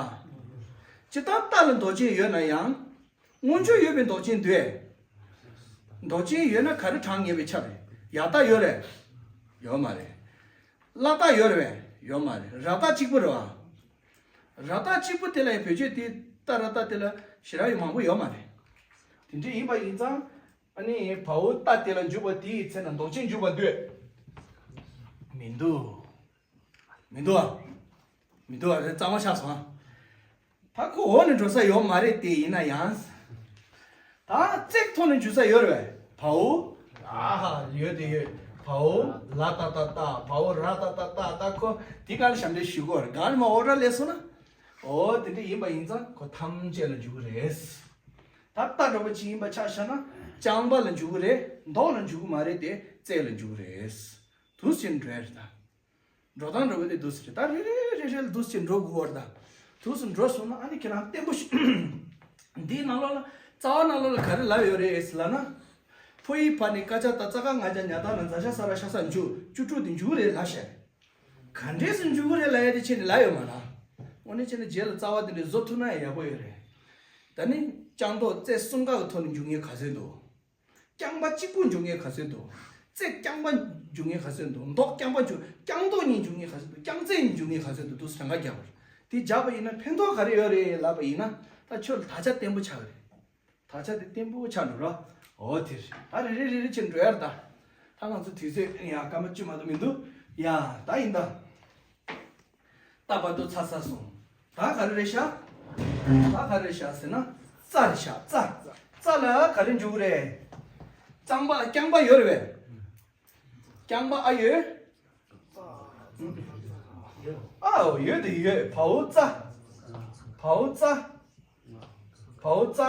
སྤྱིར་བཏང་ཏ་ལ་འདོགས་ཅན་ཡོད་ན་ཡང་། སྔོན་འཇུག་ཡོད་པའི་འདོགས་ཅན་འདོད། འདོགས་ཅན་ཡོད་ན་ག་རེ་དྲངས་ངེས་པའི་ཆ་རེད། ཡ་ཏ་ཡོད་རེད། ཡོད་མ་རེད། ལ་ཏ་ཡོད་རེད་པས། ཡོད་མ་རེད། ར་ཏ་གཅིག་པུ་རེད་པ། ར་ཏ་གཅིག་པུ་དེ་ལ་ཡང་བེད་སྤྱོད་དེ་ཏ་ར་ཏ་དེ་ལ་ཞེ་དྲག་ཡོད་མང་པོ་ཡོད་མ་རེད། དེ་འདྲ་ཡིན་པ་ཡིན་ཙང་། ཨ་ནི་བའོ་ཏ་དེ་ལ་འཇུག་པ་དེའི་ཚེ་ན་འདོགས་ཅན་འཇུག་པ་འདོད། མི་འདུག་མི་འདུག་ཨ། མི་འདུག་ཨ་རེད། གཙང་མ་ཆགས་སོང་ཨ། ད་ཁོ་འོ་ནས་འགྲོ་ས་ཡོད་མ་རེད་དེ་ཡིན་ན་ཡང་། ད་ཙེག་ཐོག་ནས་འཇུག་ས་ཡོད་རེད་པས། བའོ། ཨ་ཧ་ཡོད་དེ་ཡོད། བའོ་ལ་ཏ་ཏ་ཏ་བའོ་ར་ཏ་ཏ་ཏ་ད་ཁོ་དེ་ག་ལ་ཞབས་འདྲེན་ཞུ་དགོས་རེད། ག་ནས་མ་འོ་ར་ལས་སོང་ན། འོ་དེ་འདྲ་ཡིན་པ་ཡིན་ཙང་ཁོ་ཐམས་ཅད་ལ་འཇུག་གི་རེད། ད་ཏ་འདྲ་པོ་ཅིག་ཡིན་པ་ཆ་བཞག་ན་རྐྱང་པ་ལ་འཇུག་གི་རེད། འདོགས་ལ་འཇུག་གི་མ་རེད་དེ་ཙེག་ལ་འཇུག་གི་རེད། དུས་ཕྱིན་འགྲོ་ཡ་རེད་ད། འགྲོ་སྟངས་འདྲ་བོ་དེ་འདུག་སེ་རེད། ད་རེ་རེ་རེ་རེ་ལ་འདུག་སེ་འགྲོ་དགོས་པ་རེད་ད། འདུག་སེ་འགྲོ་སོང་ན་ཨ་ནི་ཁྱེད་རང་བརྟན་པོ་ཞིག་འདིའི་ནང་ལོགས་ལ་རྩ་བ་ནང་ལོགས་ལ་ག་རེ་ལབ་ཡོད་རེད་ཟེར་ལབ་ན། ཕོ་ཡི་བ་ནི་ཀ་ཅ་ཏ་ཙ་ག་ང་ཅ་ཉ་ད་ན་ཛ་ཤ་ས་ར་ཤ་ས་འཇུག་བཅུ་དྲུག་དེ་འཇུག་རེད་ལབ་ཤག་ག་འདྲས་སེ་འཇུག་རེད་ལབ་ཡ་དེ་ཁྱེད་ནི་ལབ་ཡོད་མ་རེད། དངོས་གནས་བྱས་ན་རྗེས་ལ་རྩ་བ་དེ་འདྲས་བཟོ་ཐུབ་ན་ཡག་པོ་ཡོད་རེད། ད་ནི་རྐྱང་འདོགས་ཙེག་གསུམ་ཀ་གི་ཐོག་ནས་འཇུག་མཁན་ག་ཚོད་འདུག་རྐྱང་པ་གཅིག་པུ་འཇུག་མཁན་ག་ཚོད་འདུག་ཙེག་རྐྱང་པ་འཇུག་མཁན་ག་ཚོད་འདུག་འདོགས་རྐྱང་པ་འཇུག་རྐྱང་འདོགས་གཉིས་འཇུག་མཁན་ག་ཚོད་འདུག་རྐྱང་ཙེག་གཉིས་འཇུག་མཁན་ག་ཚོད་འདུག་འདུག་སེ་གྲངས་ཀ་རྒྱག་པ་རེད། དེ་རྒྱག་པ་ཡིན་ན་ཕན་ཐོགས་ག་རེ་ཡོད་རེད་ལབ་པ་ཡིན་ན། ད་ཁྱོད་ལ་དག་ཆ་བརྟན་པོ་ཆགས་རེད། དག་ཆ་དེ་བརྟན་པོ་ཆགས་འགྲོ་ར། འོ་དེ་རེད། ད་རེ་རེ་རེ་རེ་བྱས་འགྲོ་ཡ་རེད་ད། ད་ང་ཚོ་དུས་ཚོད་ཡང་སྐར་མ་བཅུ་མ་གཏོགས་མི་འདུག་ཡ་ད་ཡིན་ད། ད་བར་དུ་ཚར་ཚར་སོང་། ད་ག་རེ་རེད་ཤག་ད་ག་རེ་རེད་ཤག་ཟེར་ན། ཙ་རེད་ཤག་ཙ། ཙ་ལ་ག་རེ་འཇུག་གི་རེད། རྐྱང་པ་རྐྱང་པ་ཡོད་རེད་པས། རྐྱང་པ་ཨ་ཡོད། ཨའོ་ཡོད་དེ་ཡོད། བའོ་ཙ། བའོ་ཙ། བའོ་ཙ་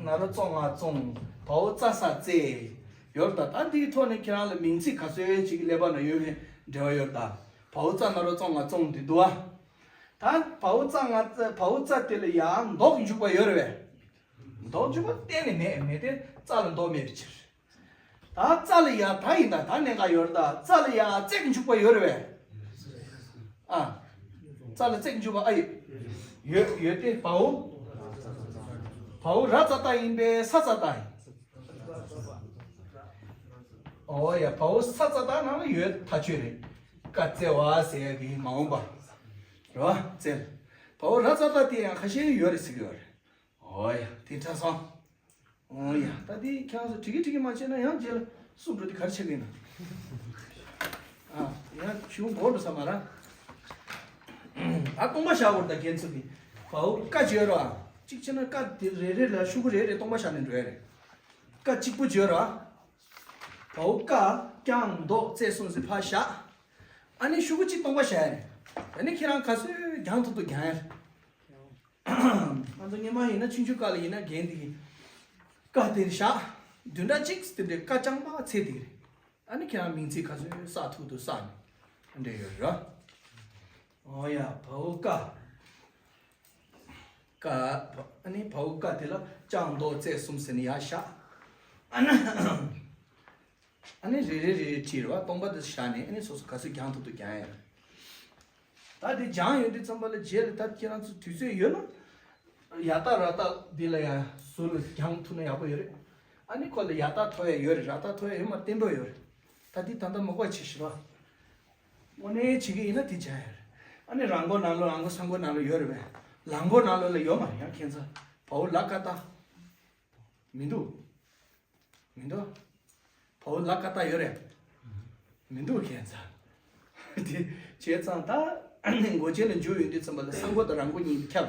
ན་རོ་ཙོ་ང་ཙོང་། བའོ་ཙ་ས་ཙེ། ཡོད་ད། ད་འདིའི་ཐོག་ནས་ཁྱེད་རང་ལ་མིང་ཚིག་ག་ཚོད་ཅིག་ཀླད་པ་ན་ཡོད་མེད་འབྲེལ་བ་ཡོད་ད། བའོ་ཙ་ན་རོ་ཙོ་ང་ཙོང་འདི་འདུག་ཨ། ད་བའོ་ཙ་ང་ཙ་བའོ་ཙ་དེ་ལ་ཡང་འདོགས་འཇུག་པ་ཡོད་རེད་པས། འདོགས་འཇུག་པ་གཏན་ནས་མེད། མེད་དེ་ཙ་ལ་འདོགས་མེད་པའི་ཕྱིར། ད་ཙ་ལ་ཡ་ད་ཡིན་ད། ད་གནད་འགག་ཡོད་རེད་ད། ཙ་ལ་ཡ་ཙེག་འཇུག་པ་ཡོད་རེད་པས། ཨ། ཙ་ལ་ཙེག་འཇུག་པ་ཨ་ཡོད། ཡོད་ཡོད་དེ་བའོ། བའོ་ར་ཙ་ཏ་ཡིན་པས་ས་ཙ་ཏ་ཡིན། ཨོ་ཡ་བའོ་ས་ཙ་ཏ་ནང་ལ་ཡོད་ཐག་ཆོད་རེད། ཀ་ཙེ་བ་ཟེར་ཡ་གི་མ་འོངས་པ། རེད་བ་ཙེ། བའོ་ར་ཙ་ཏ་དེ་ཡང་ཁ་ཤས་ཡོད་རེད་ཟེར་གི་ཡོད་རེད། ཨོ་ཡ་དེ་ཚར་སོང་། ཨོ་ཡ་ད་དེ་ཁྱེད་རང་ཚོ་འགྲིག་གི་འགྲིག་གི་མ་བྱས་ན་ཡང་རྗེས་ལ་སུ་འགྲོ་དེ་ག་རེ་བྱེད་གི་ཡིན་ན། ཨ་ཡང་ཞུ་འགོ་འགྲོ་ས་མ་ར། ད་སྟོང་པ་བཞག་དགོས་རེད་ད་རྒན་ཚོ་གི། བའོ་ཀ་བརྗོད་ར། གཅིག་བྱས་ན་ཀ་དེ་རེ་རེ་ལ་ཤུ་གུ་རེ་རེ་སྟོང་པ་བཞག་ནས་འགྲོ་ཡ་རེད། ཀ་གཅིག་པུ་བརྗོད་ར། བའོ་ཀ་རྐྱང་མདོག་བརྩེགས་གསུམ་ཟེར་ཕར་བཞག་ཨ་ནི་ཤུ་གུ་གཅིག་སྟོང་པ་བཞག་ཡ་རེད། ཨ་ནི་ཁྱེད་རང་ག་ཚོད་རྒྱང་ཐུབ་ཐུབ་རྒྱང་ཡ་རེད། ང་ཚོ་སྔོན་མ་ཡིན་ན་ཆུང་ཆུང་སྐབས་ལ་ཡིན་ན་རྒན་དེ་གི་ཀ་དེར་བཞག་བདུན་ཕྲག་གཅིག་དེ་འདྲའི་ཀ་རྐྱང་པ་ཚེ་དེ་རེད། ཨ་ནི་ཁྱེད་རང་མིང་ཚིག་ག་ཚོད་བསགས་ཐུབ་ཐུབ་བསགས་ནས་འདྲ་ཡོད་ར། ཨོ་ཡ་བའོ་ཀ་ཀ་ཨ་ནི་བའོ་ཀ་དེ་ལ་རྐྱང་མདོག་བརྩེགས་གསུམ་ཟེར་ནས་ཡར་བཞག་ཨ་ནི། ཨ་ནི་རེ་རེ་རེ་རེ་བྲིས་རེད་བ། སྟོང་པ་དེ་བཞག་ནས་ཨ་ནི་སོ་སོ་ག་ཚོད་རྒྱང་ཐུབ་ཐུབ་རྒྱང་ཡ། ད་དེ་སྦྱངས་ཡོང་དུས་ཙམ་པ་ལ་རྗེས་ལ་ད་ཁྱེད་རང་ཚོ་དུས་ཚོད་ཡོད་ན། ཡ་ཏ་ར་ཏ་འདི་ལ་ཡང་ཟུར་ལ་རྒྱང་ཐུབ་ན་ཡག་པོ་ཡོད་རེད། ཨ་ནི་ཁོ་ལ་ཡ་ཏ་ཐོ་ཡ་ཡོད་རེད། ར་ཏ་ཐོ་ཡ་ཡོད་མ་བསྟན་འགྲོ་ཡོད་རེད། ད་འདི་ད་ལྟ་མ་གོ་བ་བྱེད་ཤི་རོགས། དངོས་གནས་བྱེད་ཀྱི་ཡིན་ན་དེ་སྦྱང་ཡ་རེད། ཨ་ནི་རང་མགོ་ནང་ལོགས་རང་མགོ་ས་མགོ་ནང་ལོགས་ཡོད་རེད་པས། ལ་མགོ་ནང་ལོགས་ལ་ཡོད་མ་རེད་ཡང་ཁྱེད་ཚོ། བའོ་ལ་ཀ་ཏ། མི་འདུག་མི་འདུག་བའོ་ལ་ཀ་ཏ་ཡོད་རེད། མི་འདུག་ཁྱེད་ཚོ། དེ་བྱས་ཙང་ད་མགོ་ཅན་ལ་འཇུག་ཡོང་དུས་ཙམ་པ་ལ་ས་མགོ་དང་ར་མགོ་གཉིས་ཁྱབ།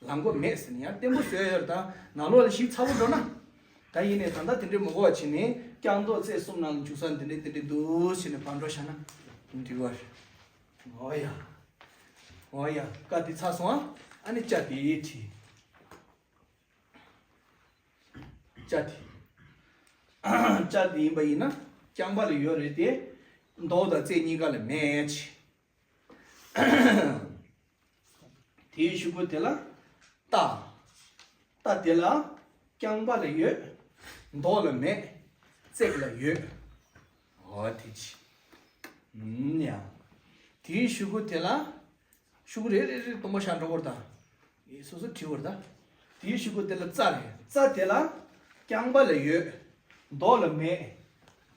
ལ་མགོ་མེད་ཟེར་ནས་ཡང་བརྟན་པོ་བཟོས་ཡོད་རེད། ད་ནང་ལོགས་ལ་ཞིབ་ཚ་པོ་འགྲོ་ན། ད་ཡིན་ནས་ད་ལྟ་དེ་འདྲའི་མི་གོ་བ་བྱས་ནས་རྐྱང་མདོག་བརྩེགས་གསུམ་ནང་ལ་འཇུག་ས་འདི་འདྲའི་དེ་འདྲའི་འདུག་ཟེར་ནས་བར་འགྲོ་བཞག་ན་འགྲིག་པ་རེད། ཨོ་ཡ། ཨོ་ཡ། ཀ་དེ་ཚར་སོང་ཨ། ཨ་ནི་ཅ་དེ་བྲིས། ཅ་དེ། ཅ་དེ་ཡིན་པ་ཡིན་ན་རྐྱང་པ་ལ་ཡོད་རེད་དེ། མདོག་དང་བརྩེགས་གཉིས་ཀ་ལ་མེད། དེའི་གཞུག་གུ་དེ་ལ་ཏ། ཏ་དེ་ལ་རྐྱང་པ་ལ་ཡོད། མདོག་ལ་མེད། བརྩེགས་ལ་ཡོད། འོ་དེ་ཅི། ཨུམ་ཡ། དེའི་གཞུག་གུ་དེ་ལ། གཞུག་གུ་རེ་རེ་རེ་སྟོང་པ་བཞག་འགྲོ་བར་ད། ངས་སོ་སོ་བྲིས་བར་ད། དེའི་གཞུག་གུ་དེ་ལ་ཙ་རེད། ཙ་དེ་ལ་རྐྱང་པ་ལ་ཡོད། མདོག་ལ་མེད།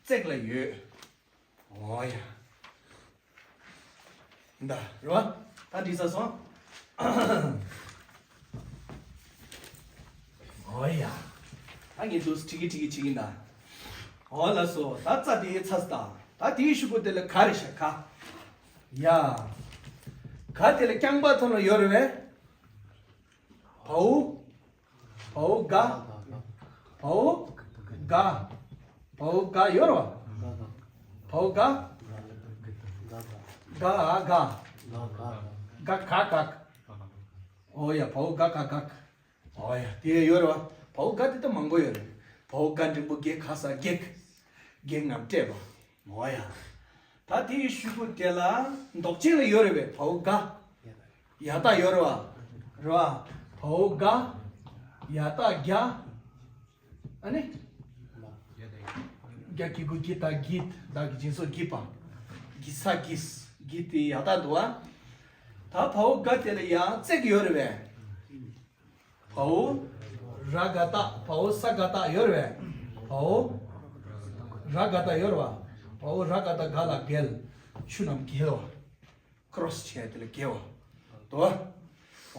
བརྩེགས་ལ་ཡོད། འོ་ཡ། འདི་རེད་བ། ད་འགྲིག་ས་སོང་། འོ་ཡ། ད་ངས་འདུག་ཁྲིད་ཀྱི་ཁྲིད་ཀྱི་ཁྲིད་ཀྱི་འདའ། འོ་ལགས་སོ། ད་ཙ་དེ་ཚར་སོང་། ད་དེའི་གཞུག་གུ་དེ་ལ་ག་རེད་ཤག་ག་ཡ། ག་དེ་ལ་རྐྱང་པ་ཐོག་ལ་ཡོད་རེད་བས། བའོ། བའོ་ག་བའོ་ག་བའོ་ག་ཡོད་རེད་བ། བའོ་ག་ག་ག་ག་ག་ག་ཨོ་ཡ། བའོ་ག་ག་ག་ག་ཨོ་ཡ། དེ་ཡོད་རེད་བ། བའོ་ག་དེ་ད་མང་པོ་ཡོད་རེད། བའོ་ག་འགྲེང་བུ་གེ་ག་ས་གེག་གེག་རྣམས་སྤྲད་པ། ཨོ་ཡ། ད་དེའི་གཞུག་གུ་དེ་ལ་འདོགས་ཅན་ལ་ཡོད་རེད་པས། བའོ་ག་ཡ་ཏ་ཡོད་རེད་བ། རེད་བ། བའོ་ག་ཡ་ཏ་གྱ་ཨ་ནི། གྱ་གི་གུ་གྱི་ད་གྱི། ད་གི་སྦྱིན་སོགས་གྱི་པ། གྱི་ས་གྱི། གྱི་དེ་ཡ་ཏ་འདུག་བ། ད་བའོ་ག་དེ་ལ་ཡང་བརྩེགས་ཡོད་རེད་པས། བའོ་ར་ག་ཏ། བའོ་ས་ག་ཏ་ཡོད་རེད་པས། བའོ་ར་ག་ཏ་ཡོད་རེད་བ། བའོ་ར་ག་ཏ་ག་ལ་བརྒལ། ཆུ་རྣམས་བརྒལ་བ། ཀྲོ་སི་བྱས་དེ་ལ་བརྒལ་བ། དོ།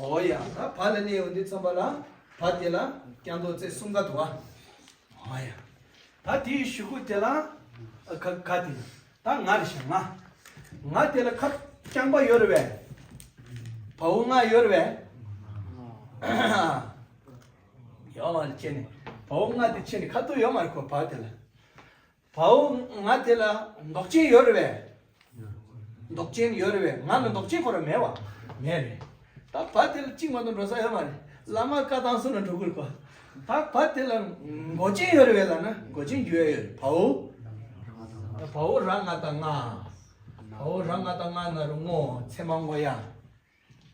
ཨོ་ཡ། ད་བ་ལ་གནས་ཡོང་དུས་ཙམ་པ་ལ་བ་དེ་ལ་རྐྱང་འདོགས་བརྩེགས་གསུམ་ཀ་འདུག་བ། ཨོ་ཡ། ད་དེའི་གཞུག་གུ་དེ་ལ་ག་ག་དེ་ད་ང་རེད་ཤག་ང་། ང་དེ་ལ་ཁ་རྐྱང་པ་ཡོད་རེད་པས། བའོ་ང་ཡོད་རེད་པས། ཡོད་མ་རེད་ཁྱེད་ནི། བའོ་ང་དེ་ཁྱེད་ནི་ཁ་ཐུག་ཡོད་མ་རེད་ཁོ་བ་དེ་ལ། བའོ་ང་དེ་ལ་འདོགས་ཅན་ཡོད་རེད་པས། འདོགས་ཅན་ཡོད་རེད་པས། ང་ལ་འདོགས་ཅན་ཁོ་རང་མེད་བ། མེད་རེད། ད་བ་དེ་ལ་གཅིག་མ་གཏོགས་འགྲོ་ས་ཡོད་མ་རེད། བླ་མ་བཀའ་བཏང་སོང་ན་འགྲོ་དགོས་གོ། ད་བ་དེ་ལ་མགོ་ཅན་ཡོད་རེད་པས་ལབ་ན་མགོ་ཅན་འགྱུར་ཡ་ཡོད་རེད། བའོ། བའོ་ར་ང་ད་ང་། བའོ་ར་ང་ད་ང་ན་རོ་ངོ་ཚེ་མ་ངོ་ཡ།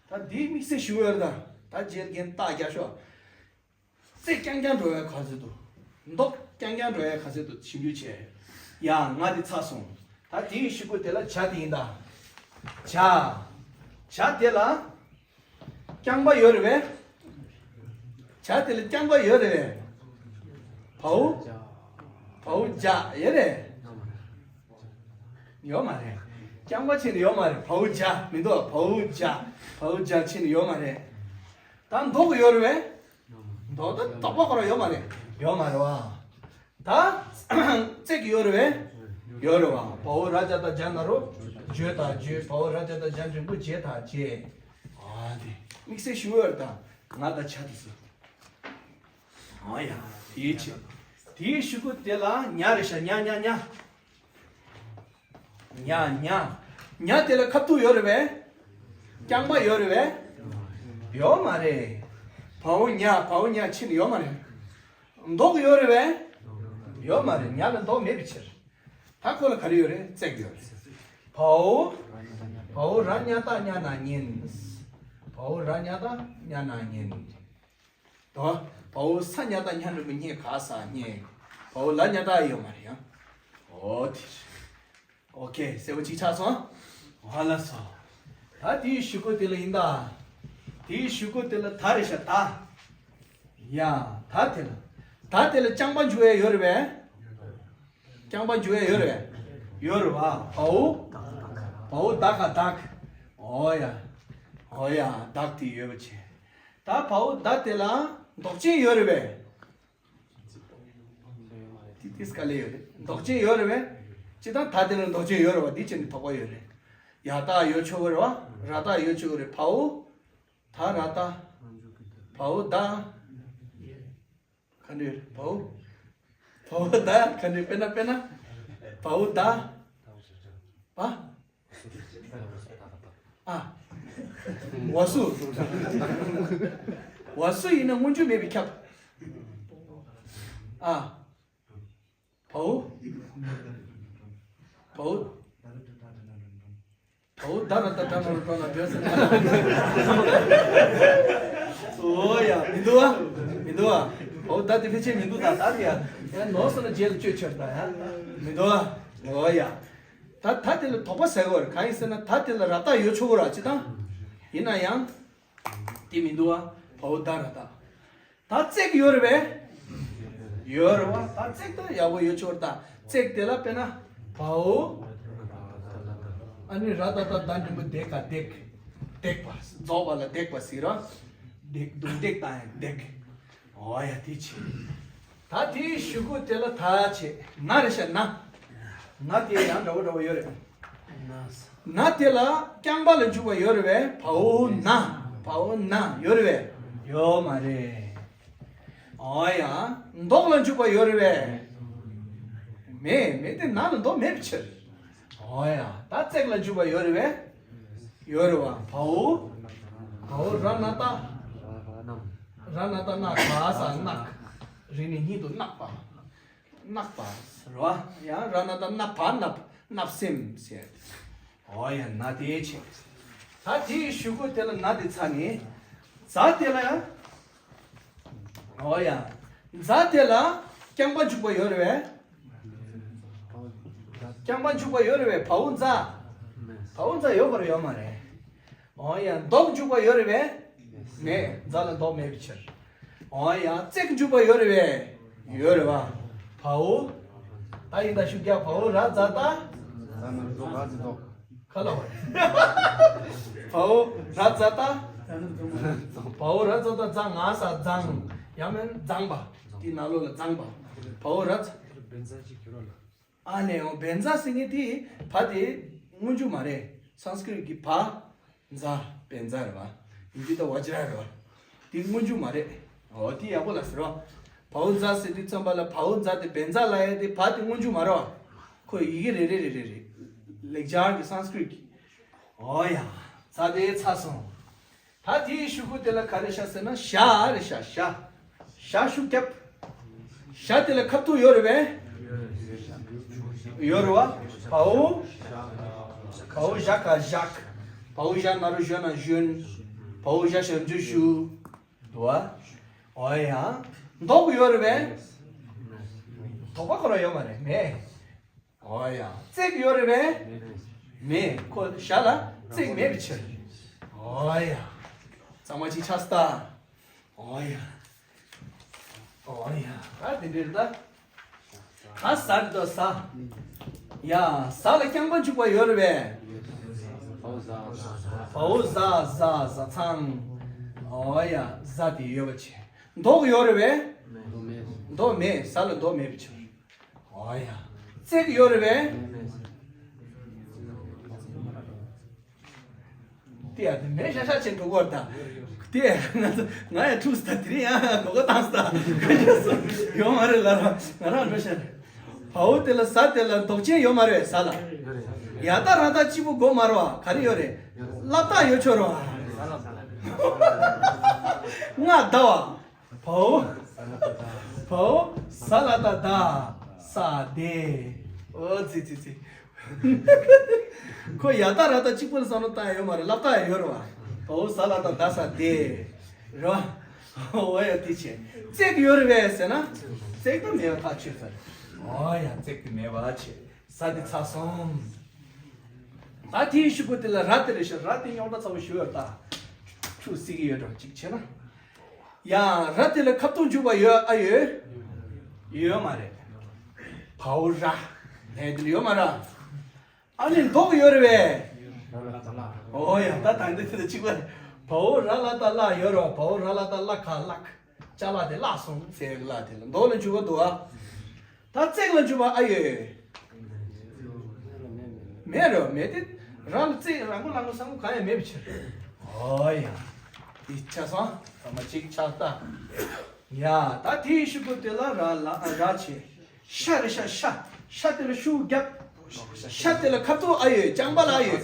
ད་འདིའི་དམིགས་བསལ་ཞུ་ཡོད་རེད་ད། ད་རྗེས་རྒན་རྟགས་རྒྱག་ཤོག་བརྩེགས་རྐྱང་རྐྱང་འགྲོ་ཡ་ག་ཚོད་འདུག་འདོགས་རྐྱང་རྐྱང་འགྲོ་ཡ་ག་ཚོད་འདུག་ཞིབ་འཇུག་བྱས། ཡ་ང་དེ་ཚར་སོང་། ད་དེའི་གཞུག་གུ་དེ་ལ་བྱ་དེ་ཡིན་ད། བྱ། བྱ་དེ་ལ་རྐྱང་པ་ཡོད་རེད་པས། བྱ་དེ་ལ་རྐྱང་པ་ཡོད་རེད་པས། བའོ། བའོ་བྱ་ཡོད་རེད། ཡོད་མ་རེད། རྐྱང་པ་ཕྱིན་ནས་ཡོད་མ་རེད། བའོ་བྱ་མི་འདུག་བའོ་བྱ། བའོ་བྱ་ཕྱིན་ནས་ཡོད་མ་རེད། ད་འདོགས་ཡོད་རེད་པས། འདོགས་ད་དོགས་པ་ཁོ་རང་ཡོད་མ་རེད། ཡོད་མ་རེད་བ། ད་བརྩེགས་ཡོད་རེད་པས། ཡོད་རེད་བ། བའོ་ར་བྱ་ད་བྱ་ན་རོ། བྱོས་ད་བྱོས། བའོ་ར་བྱ་ད་བྱ་འགྲེང་བུ་བྱེ་ད་བྱེད། ཨ་དེ་དམིགས་བསལ་ཞུ་ཡོད་རེད་ད། ང་ད་བྱ་དེ་སུ། ཨ་ཡ། དེའི་ཕྱིར། དེའི་གཞུག་གུ་དེ་ལ་ཉ་རེད་ཤག་ཉ་ཉ་ཉ། ཉ་ཉ། ཉ་དེ་ལ་ཁ་ཐུག་ཡོད་རེད་པས། རྐྱང་པ་ཡོད་རེད་པས། ཡོད་མ་རེད། བའོ་ཉ་བའོ་ཉ་ཕྱིན་ཡོད་མ་རེད། མདོག་ཡོད་རེད་པས། ཡོད་མ་རེད། ཉ་ལ་མདོག་མེད་པའི་ཕྱིར། ད་ཁོ་ལ་ག་རེ་ཡོད་རེད། བརྩེགས་ཡོད་རེད། བའོ། བའོ་ར་ཉ་བཏགས་རྙ་ན་རྙན། བའོ་ར་ཉ་བཏགས་རྙ་ན་རྙན། དོ། བའོ་ས་ཉ་བཏགས་སྙ་འགྲེང་བུ་སྙེ་ག་ས་སྙེ། བའོ་ལ་ཉ་བཏགས་ཡོད་མ་རེད་ཡང་། འོ་དེ་རེད། ཨོ་ཁེ་གསལ་པོ་གཅིག་ཆགས་སོང་། ཧ་ལ་སོ། ད་དེའི་གཞུག་གུ་དེ་ལ་ཡིན་ད། དེའི་གཞུག་གུ་དེ་ལ་ད་རེད་ཤག་ད། ཡ། ད་དེ་ལ། ད་དེ་ལ་རྐྱང་པ་འཇུག་ཡ་ཡོད་རེད་པས། རྐྱང་པ་འཇུག་ཡ་ཡོད་རེད་པས། ཡོད་རེད་པ། བའོ། བའོ་ད་ག་བདག་ཨོ་ཡ། ཨོ་ཡ་བདག་དེ་ཡོད་པ་བྱས། ད་བའོ་ད་དེ་ལ་མདོག་ཅན་ཡོད་རེད་པས། དེ་དེ་དཀའ་ལས་ཡོད་རེད། མདོག་ཅན་ཡོད་རེད་པས། ཅི་ལྟར་ད་དེ་ལ་མདོག་ཅན་ཡོད་རེད་པ། འདི་བྱས་ནས་དོགས་པ་ཡོད་རེད། ཡ་བཏགས་ཡོད་ཆོག་གི་རེད་པ། ར་བཏགས་ཡོད་ཆོག་གི་རེད། བའོ། ད་ར་བཏགས། བའོ་ད། ག་འདྲ་རེད། བའོ། བའོ་ད་ག་འདྲ་རེད། དཔེར་ན་དཔེར་ན། བའོ་ད། བ། ཨ། བ་སུ། བ་སུ་ཡིན་ན་སྔོན་འཇུག་མེད་པའི་ཁྱབ། ཨ། བའོ། བའོ། བའོ་ད་ར་ད་ད་ན་རོ་ད་ན་བེ་ས་ན། ཨོ་ཡ་མི་འདུག་ཨ། མི་འདུག་ཨ། བའོ་ད་དེ་ཕལ་ཆེར་མི་འདུག་ད་ད་དེ་ཡ། ཡ་ནོར་སོང་ན་རྗེས་ལ་བཅོས་ཆོག་ད་ཡ། མི་འདུག་ཨ། ཨོ་ཡ། ད་ད་དེ་ལ་དོགས་པ་ཟ་གི་ཡོད་རེད། གང་ཡིན་ཟེར་ན་ད་དེ་ལ་ར་བཏགས་ཡོད་ཆོག་གི་རེད་ཅི་ད། ཡིན་ན་ཡང་། དེ་མི་འདུག་ཨ། བའོ་ད་ར་བཏགས། ད་བརྩེགས་ཡོད་རེད་པས། ཡོད་རེད་པ། ད་བརྩེགས་ད་ཡག་པོ་ཡོད་ཆོག་རེད། ད་བརྩེགས་དེ་ལ་དཔེར་ན། བའོ། ཨ་ནི་ར་ད་ད་ད་འགྲེང་བུ་འདེགས་ག་འདེགས། འདེགས་པ། རྫོགས་པ་ལ་འདེགས་པ་ཟེར་རོ། འདེགས་འདུག་འདེགས་དང་ཡང་འདེགས། ཨོ་ཡ་དེ་བྱས། ད་དེའི་གཞུག་གུ་དེ་ལ་ད་བྱས། ན་རེད་ཤག་ན། ན་དེ་ཡང་འདྲ་བོ་འདྲ་བོ་ཡོད་རེད། ན་དེ་ལ་རྐྱང་པ་ལ་འཇུག་པ་ཡོད་རེད་པས། བའོ་ན། བའོ་ན་ཡོད་རེད་པས། ཡོད་མ་རེད། ཨོ་ཡ། མདོག་ལ་འཇུག་པ་ཡོད་རེད་པས། མེད། མེད་དེ་ན་ལ་མདོག་མེད་པའི་ཕྱིར། ཨོ་ཡ། ད་བརྩེགས་ལ་འཇུག་པ་ཡོད་རེད་པས། ཡོད་རེད་པ། བའོ། བའོ་ར་ན་བཏགས། ར་ན་བཏགས་ན་ག་ས་ནག། རིག་གནས་ཉིད་དུ་བརྣག་པ། བརྣག་པ་ཟེར་བ། ཡང་ར་ན་བཏགས་ན་བ་བརྣབ། བརྣབ་སེམས་ཟེར། ཨོ་ཡ་ན་དེ་བྱས། ད་དེའི་གཞུག་གུ་དེ་ལ་ན་དེ་ཚར་ནས། ཛ་དེ་ལ་ཡང་། ཨོ་ཡ། ཛ་དེ་ལ་རྐྱང་པ་འཇུག་པ་ཡོད་རེད་པས། རྐྱང་པ་འཇུག་པ་ཡོད་རེད་པས། བའོ་ཛ། བའོ་ཛ་ཡོད་པར་ཡོད་མ་རེད། ཨོ་ཡ། མདོག་འཇུག་པ་ཡོད་རེད་པས། མེད། ཛ་ལ་མདོག་མེད་པའི་ཕྱིར། ཨོ་ཡ། བརྩེགས་འཇུག་པ་ཡོད་རེད་པས། ཡོད་རེད་པ། བའོ། ད་ཡིན་ད་ཤུགས་རྒྱག་བའོ་ར་ཛ་ད། ཛ་ན་རོ་ཛ་ག་ཟེར་འདུག་ཁ་ལ་བ། བའོ་ར་ཛ་ད། བའོ་ར་ཛ་ད་ཛ་ང་ས་ཛང་། ཡང་མིན་ཛང་པ། དེ་ནང་ལོགས་ལ་ཛང་པ། བའོ་ར་ཛ། ཨ་ནེ་འོ་བན་ཛ་ཟེར་མཁན་དེ་བ་དེ་སྔོན་འཇུག་མ་རེད། སཾ་སྐྲྀཏ་གི་བ། ཛ། བན་ཛ་རེད་པ། ཡིན་གྱི་ད་བ་ཇི་ར་རེད་པ། དེ་སྔོན་འཇུག་མ་རེད། འོ་དེ་ཡག་པོ་ལ་ཟེར་རོ། བའོ་ཛ་ཟེར་དུས་ཙམ་པ་ལ་བའོ་ཛ་དེ་བན་ཛ་ལ་ཡ་དེ་བ་དེ་སྔོན་འཇུག་མ་རེད་པ། ཁོ་ཡི་གེ་རེ་རེ་རེ་རེ་རེད། ལེགས་སྦྱར་གྱི་སཾ་སྐྲྀཏ་གི། འོ་ཡ། ཛ་དེ་ཚར་སོང་། ད་དེའི་གཞུག་གུ་དེ་ལ་ག་རེ་ཤག་ཟེར་ན་ཞ་རེད་ཤག་ཞ། ཞ་ཤུགས་རྒྱབ། ཞ་དེ་ལ་ཁ་ཐུག་ཡོད་རེད་པས། ཡོད་རེད་པ། བའོ། བའོ་ཞ་ག་བཞག་བའོ་ཞ་ན་རོ་ཞོ་ན་ཞོན། བའོ་ཞ་ཞབས་ཀྱུ་ཞུ། འདུག་པ། འོ་ཡ། མདོག་ཡོད་རེད་པས། དོགས་པ་ཁོ་རང་ཡོད་མ་རེད། མེད། ཨོ་ཡ། བརྩེགས་ཡོད་རེད་པས། མེད། ཁོ་ཞ་ལ་བརྩེགས་མེད་པའི་ཕྱིར། ཨོ་ཡ། གཙང་མ་ཅིག་ཆགས་སོང་ད། ཨོ་ཡ། ཨོ་ཡ། ཨ་དེ་འདྲ་རེད་ད། ད་ཟ་རེད་དོ་ཟ། ཡ། ཟ་ལ་རྐྱང་པ་འཇུག་པ་ཡོད་རེད་པས། བའོ་ཟ་ཟ་ཟ་ཚང་། ཨོ་ཡ། ཟ་དེ་ཡོད་པ་བྱས། མདོག་ཡོད་རེད་པས། མདོག་མེད། ཟ་ལ་མདོག་མེད་པའི་ཕྱིར། ཨོ་ཡ། བརྩེགས་ཡོད་རེད་པས། དེ་ཡང་དེ་མེད་ཤ་ཤ་ཆེན་འགྲོ་གོ་ར་ད། དེ་ཡང་ང་ཚོ་ང་ཡང་འཁྲུགས་སོང་ད། དེ་རིང་ཡང་གོ་ག་བཏང་སོང་ད། ཡོད་མ་རེད། ལ་ར་ང་རང་འགྲོ་ཤ་རེད། བའོ་དེ་ལ་ཟ་དེ་ལ་འདོགས་ཅན་ཡོད་མ་རེད། ཟ་ལ་ཡ་ད་ར་ད་གཅིག་པུ་དགོས་མ་རེད་བ། ག་རེ་ཡོད་རེད། ལ་ད་ཡོད་ཆོག་རེད་བ། ང་ད་བ། བའོ། བའོ། ས་ལ་ད་ད། ས་དེ། ཨོ་ཙི་ཙི་ཙི། ཁོ་ཡ་ད་ར་ད་གཅིག་པུ་ལ་བསམ་བློ་བཏང་ཡ་ཡོད་མ་རེད། ལབ་ད་ཡ་ཡོད་རེད་བ། བའོ་ས་ལ་ད་ད་ས་དེ། རེད་བ། ཨོ་ཡ་དེ་བྱས། བརྩེགས་ཡོད་རེད་བས་ཟེར་ན། བརྩེགས་ད་མེད་པ་ཐག་ཆོད་ཚར། ཨོ་ཡ་བརྩེགས་དེ་མེད་པ་བྱས། ས་དེ་ཚར་སོང་། ད་དེའི་ཤུ་གུ་དེ་ལ་ར་དེ་རེད་ཤག་ར་དེ་རྙོག་དྲ་ཚ་པོ་ཞིག་ཡོད་ད། ཆུ་སྲིད་ཀྱི་ཡོད་འགྲོ་གཅིག་བྱས་ན། ཡང་ར་དེ་ལ་ཁ་ཐུག་འཇུག་པ་ཡོད་ཨ་ཡོད། ཡོད་མ་རེད། བའོ་ར། ལས་དེ་ལ་ཡོད་མ་ར། ཨ་ནི་འདོགས་ཡོད་རེད་བས། ཨོ་ཡ་ད་ད་འདི་དེ་ལ་གཅིག་པ་རེད། བའོ་ར་ལ་ད་ལ་ཡོད་རེད་བ། བའོ་ར་ལ་ད་ལ་ཁ་ལག་ཅ་ལག་དེ་བརླག་སོང་ཟེར་ལ་དེ་ལ་འདོགས་ལ་འཇུག་པ་འདུག་ཨ། ད་བརྩེགས་ལ་འཇུག་པ་ཨ་ཡོད། མེད་རེད་མེད་དེ། རང་ལ་བརྩེགས་རང་མགོ་ལ་མགོ་ས་མགོ་གང་ཡང་མེད་པའི་ཕྱིར། ཨོ་ཡ། འདི་ཆ་ཚང་ཐ་མ་གཅིག་ཆགས་ལྟ། ཡ་ད་དེའི་ཤུ་གུ་དེ་ལ་ར་ལ་ར་བྱས། ཤ་རེད་ཤ་ཤ། ཤ་དེ་ལ་ཤུ་རྒྱབ། ཤ་དེ་ལ་ཁ་ཐུག་ཨ་ཡོད། རྐྱང་པ་ལ་ཨ་ཡོད།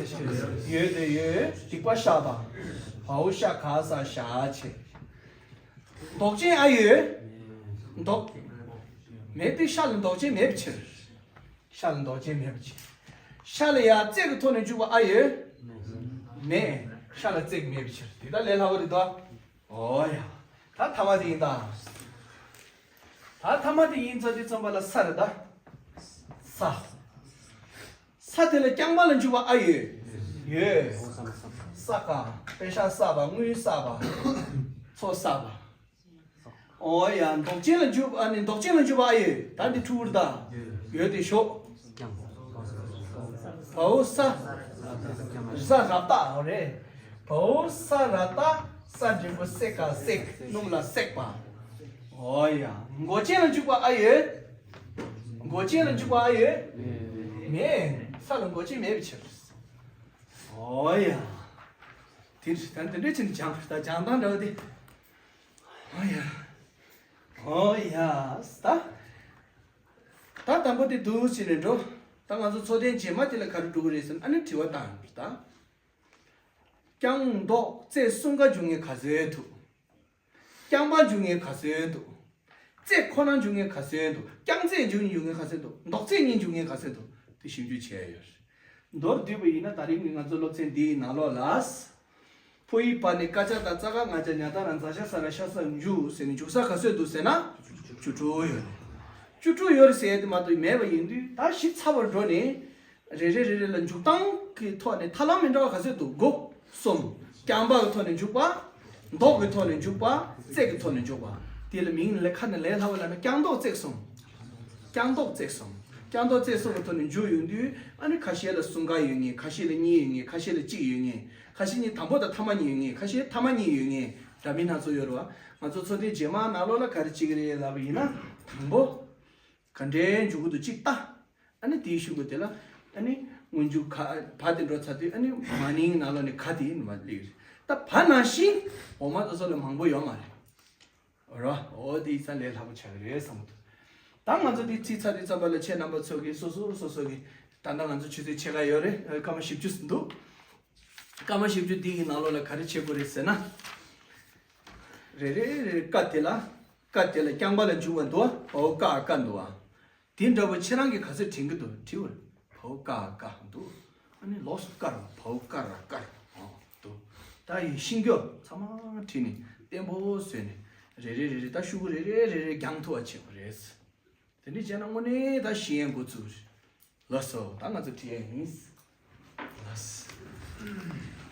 ཡོད་དེ་ཡོད། སྡིག་པ་བཤགས་པ། བའོ་ཤ་ག་ས་ཤ་བྱས། འདོགས་ཅན་ཨ་ཡོད། འདོགས། མེད་པའི་ཤ་ལ་འདོགས་ཅན་མེད་པའི་ཕྱིར། ཤ་ལ་འདོགས་ཅན་མེད་པའི་ཕྱིར། ཤ་ལ་ཡ་བརྩེགས་ཀྱི་ཐོག་ནས་འཇུག་པ་ཨ་ཡོད། མེད། ཤ་ལ་བརྩེགས་མེད་པའི་ཕྱིར། དེ་ལྟར་ལས་སླ་བོ་རེད་དོ། ཨོ་ཡ། ད་ཐ་མ་དེ་ཡིན་ད། ད་ཐ་མ་དེ་ཡིན་ཙང་དེ་ཙམ་པ་ལ་ས་རེད་ད། ས། ས་དེ་ལ་རྐྱང་པ་ལ་འཇུག་པ་ཨ་ཡོད། ཡོད། ས་ཀ་དཔེ་ཤ་ས་པ། དངུལ་ས་པ། མཚོ་ས་པ། ཨོ་ཡ་འདོགས་ཅན་ལ་འཇུག་ཨ་ནི་འདོགས་ཅན་ལ་འཇུག་པ་ཨ་ཡོད། ད་འདི་འཁྲུལ་ད། ཡོད་དེ་ཤོག་བའོ་ས། ས་ར་ཏ་ཨོ་རེད། བའོ་ས་ར་ཏ། ས་འགྲེང་བུ་སེ་ཀ་སྲེག་སྣུམ་ལ་སྲེག་པ། ཨོ་ཡ་འགོག་ཅན་ལ་འཇུག་པ་ཨ་ཡོད། འགོག་ཅན་ལ་འཇུག་པ་ཨ་ཡོད། མེད། ས་ལ་འགོག་ཅན་མེད་པའི་ཕྱིར། ཨོ་ཡ། དེ་ད་དེ་འདྲས་ཕྱིན་སྦྱང་ད་སྦྱང་སྟངས་འདྲ་བ་དེ། ཨོ་ཡ། ཨོ་ཡ། ད། ད་དང་པོ་དེ་འདུག་ཕྱིན་ནས་འགྲོ། ད་ང་ཚོ་ཚོགས་ཐེངས་རྗེས་མ་དེ་ལ་ག་རེ་འགྲོ་གི་རེད་ཟེར་ན་ཨ་ནི་དྲི་བ་བཏང་ཡོད་ད། རྐྱང་འདོགས་བརྩེགས་གསུམ་ཀ་འཇུག་མཁན་ག་ཚོད་འདུག་རྐྱང་པ་འཇུག་མཁན་ག་ཚོད་འདུག་རྩེགས་ཁོ་ན་འཇུག་མཁན་ག་ཚོད་འདུག་རྐྱང་རྩེགས་འཇུག་མཁན་ག་ཚོད་འདུག་འདོགས་རྩེགས་གཉིས་འཇུག་མཁན་ག་ཚོད་འདུག་དེ་ཞིབ་འཇུག་བྱས་ཡོད། མདོར་བསྡུས་པ་ཡིན་ན་ད་རིང་གི་ང་ཚོ་སློབ་ཚན་འདིའི་ནང་ལོགས་ལ། ཕོ་ཡི་བ་ནི་ཀ་ཅ་ད་ཙ་ག་ང་ཅ་ཉ་ད་ར་ཛ་ཤ་ས་ར་ཤ་ས་འཇུག་ཟེར་ནས་འཇུག་ས་ག་ཚོད་འདུག་ཟེར་ན། བཅུ་དྲུག་ཡོད་རེད། བཅུ་དྲུག་ཡོད་རེད་ཟེར་ཡ་དེ་མ་གཏོགས་མེད་པ་ཡིན་དུས་ད་ཞིབ་ཚགས་པར་འགྲོ་ནས། རེ་རེ་རེ་རེ་ལ་འཇུག་སྟངས་ཀྱི་ཐོག་ནས་ཐབས་ལམ་མི་འདྲ་བ་ག་ཚོད་འདུག་དགུ། གསུམ། རྐྱང་པ་གི་ཐོག་ནས་འཇུག་པ། འདོགས་ཀྱི་ཐོག་ནས་འཇུག་པ། རྩེགས་ཀྱི་ཐོག་ནས་འཇུག་པ། དེ་ལ་མིང་ལ་ཁ་ནས་ལས་སླ་བ་ལ་ན་རྐྱང་འདོགས་རྩེགས་གསུམ། རྐྱང་འདོགས་རྩེགས་གསུམ། རྐྱང་འདོགས་རྩེགས་གསུམ་གྱི་ཐོག་ནས་འཇུག་ཡོང་དུས་ཨ་ནི་ཁ་ཤས་ལ་གསུམ་ཀ་ཡོད་ངེས། ཁ་ཤས་ལ་གཉིས་ཡོད་ངེས། ཁ་ཤས་ལ་གཅིག་ཡོད་ངེས། ཁ་ཤས་གཉིས་དང་པོ་དང་ཐ་མ་གཉིས་ཡོད་ངེས། ཁ་ཤས་ཐ་མ་གཉིས་ཡོད་ངེས། འདྲ་མིན་སྣ་ཚོགས་ཡོད་རེད་བ། ང་ཚོ་ཚོགས་ཐེངས་རྗེས་མ་ནང་ལོགས་ལ་ག་རེ་བྱེད་ཀྱི་རེད་ལབ་པ་ཡིན་ན། དང་པོ། ག་འདྲའི་འཇུག་གི་འདུག་གཅིག་ལྟ། ཨ་ནི་དེའི་ཤུགས་ཀྱིས་དེ་ལ་ཨ་ནི་སྔོན་འཇུག་ག་བ་དེ་འགྲོ་ཚར་དུས་ཨ་ནི་མ་ནིང་ནང་ལོགས་ནས་ག་དེ་ཡིན་མ་སླེབས་རེད། ད་བ་ནང་བཞིན་འོག་མ་དེ་ཚོ་ལ་མང་པོ་ཡོད་མ་རེད། རོ། འོ་དེ་ཡིན་ཙང་ལས་སླ་པོ་ཆགས་ཀྱི་རེད་བསམ་གྱི་འདུག་ད་ང་ཚོ་དེ་ཚིག་ཚར་དུས་ཙམ་པ་ལ་ཁྱེད་རྣམ་པ་ཚོ་གིས་སོ་སོ་སོ་སོ་གིས་ད་ལྟ་ང་ཚོ་ཆུ་ཚོད་ཕྱེད་ཀ་ཡོད་རེད། སྐར་མ་བཞི་བཅུ་འདུག་སྐར་མ་བཞི་བཅུ་འདི་ཡི་ནང་ལོགས་ལ་ག་རེ་བྱེད་དགོས་རེད་ཟེར་ན། རེ་རེ་རེ་རེ་ཀ་དེ་ལ། ཀ་དེ་ལ་རྐྱང་པ་ལ་འཇུག་པ་འདུག་བ། འོ་ཀ་ཀ་འདུག་བ། དེ་འདྲ་པོ་ཁྱེད་རང་གིས་ག་ཚོད་དྲན་གྱི་འདུག་དྲི་བ། བའོ་ཀ་ཀ་འདུག་ཨ་ནི་ལོགས་སུ་ཀ་ར་བའོ་ཀ་ར་ཀ་ར་འདུག་ད་ཡིན་ཤིང་རྒྱོ་ཚང་མ་བྲིས་ནས་བརྟན་པོ་བཟོས་ནས་རེ་རེ་རེ་རེ་ད་ཤུ་གུ་རེ་རེ་རེ་རེ་རྒྱང་ཐུབ་པ་བྱེད་དགོས་རེད། དེ་འདྲ་བྱས་ན་དངོས་གནས་ད་ཤེས་ཡོན་འགོ་ཚུགས་རེད། ལགས་སོ། ད་ང་ཚོ་བྲིས་ཡ་ཡིན། ལགས་སོ།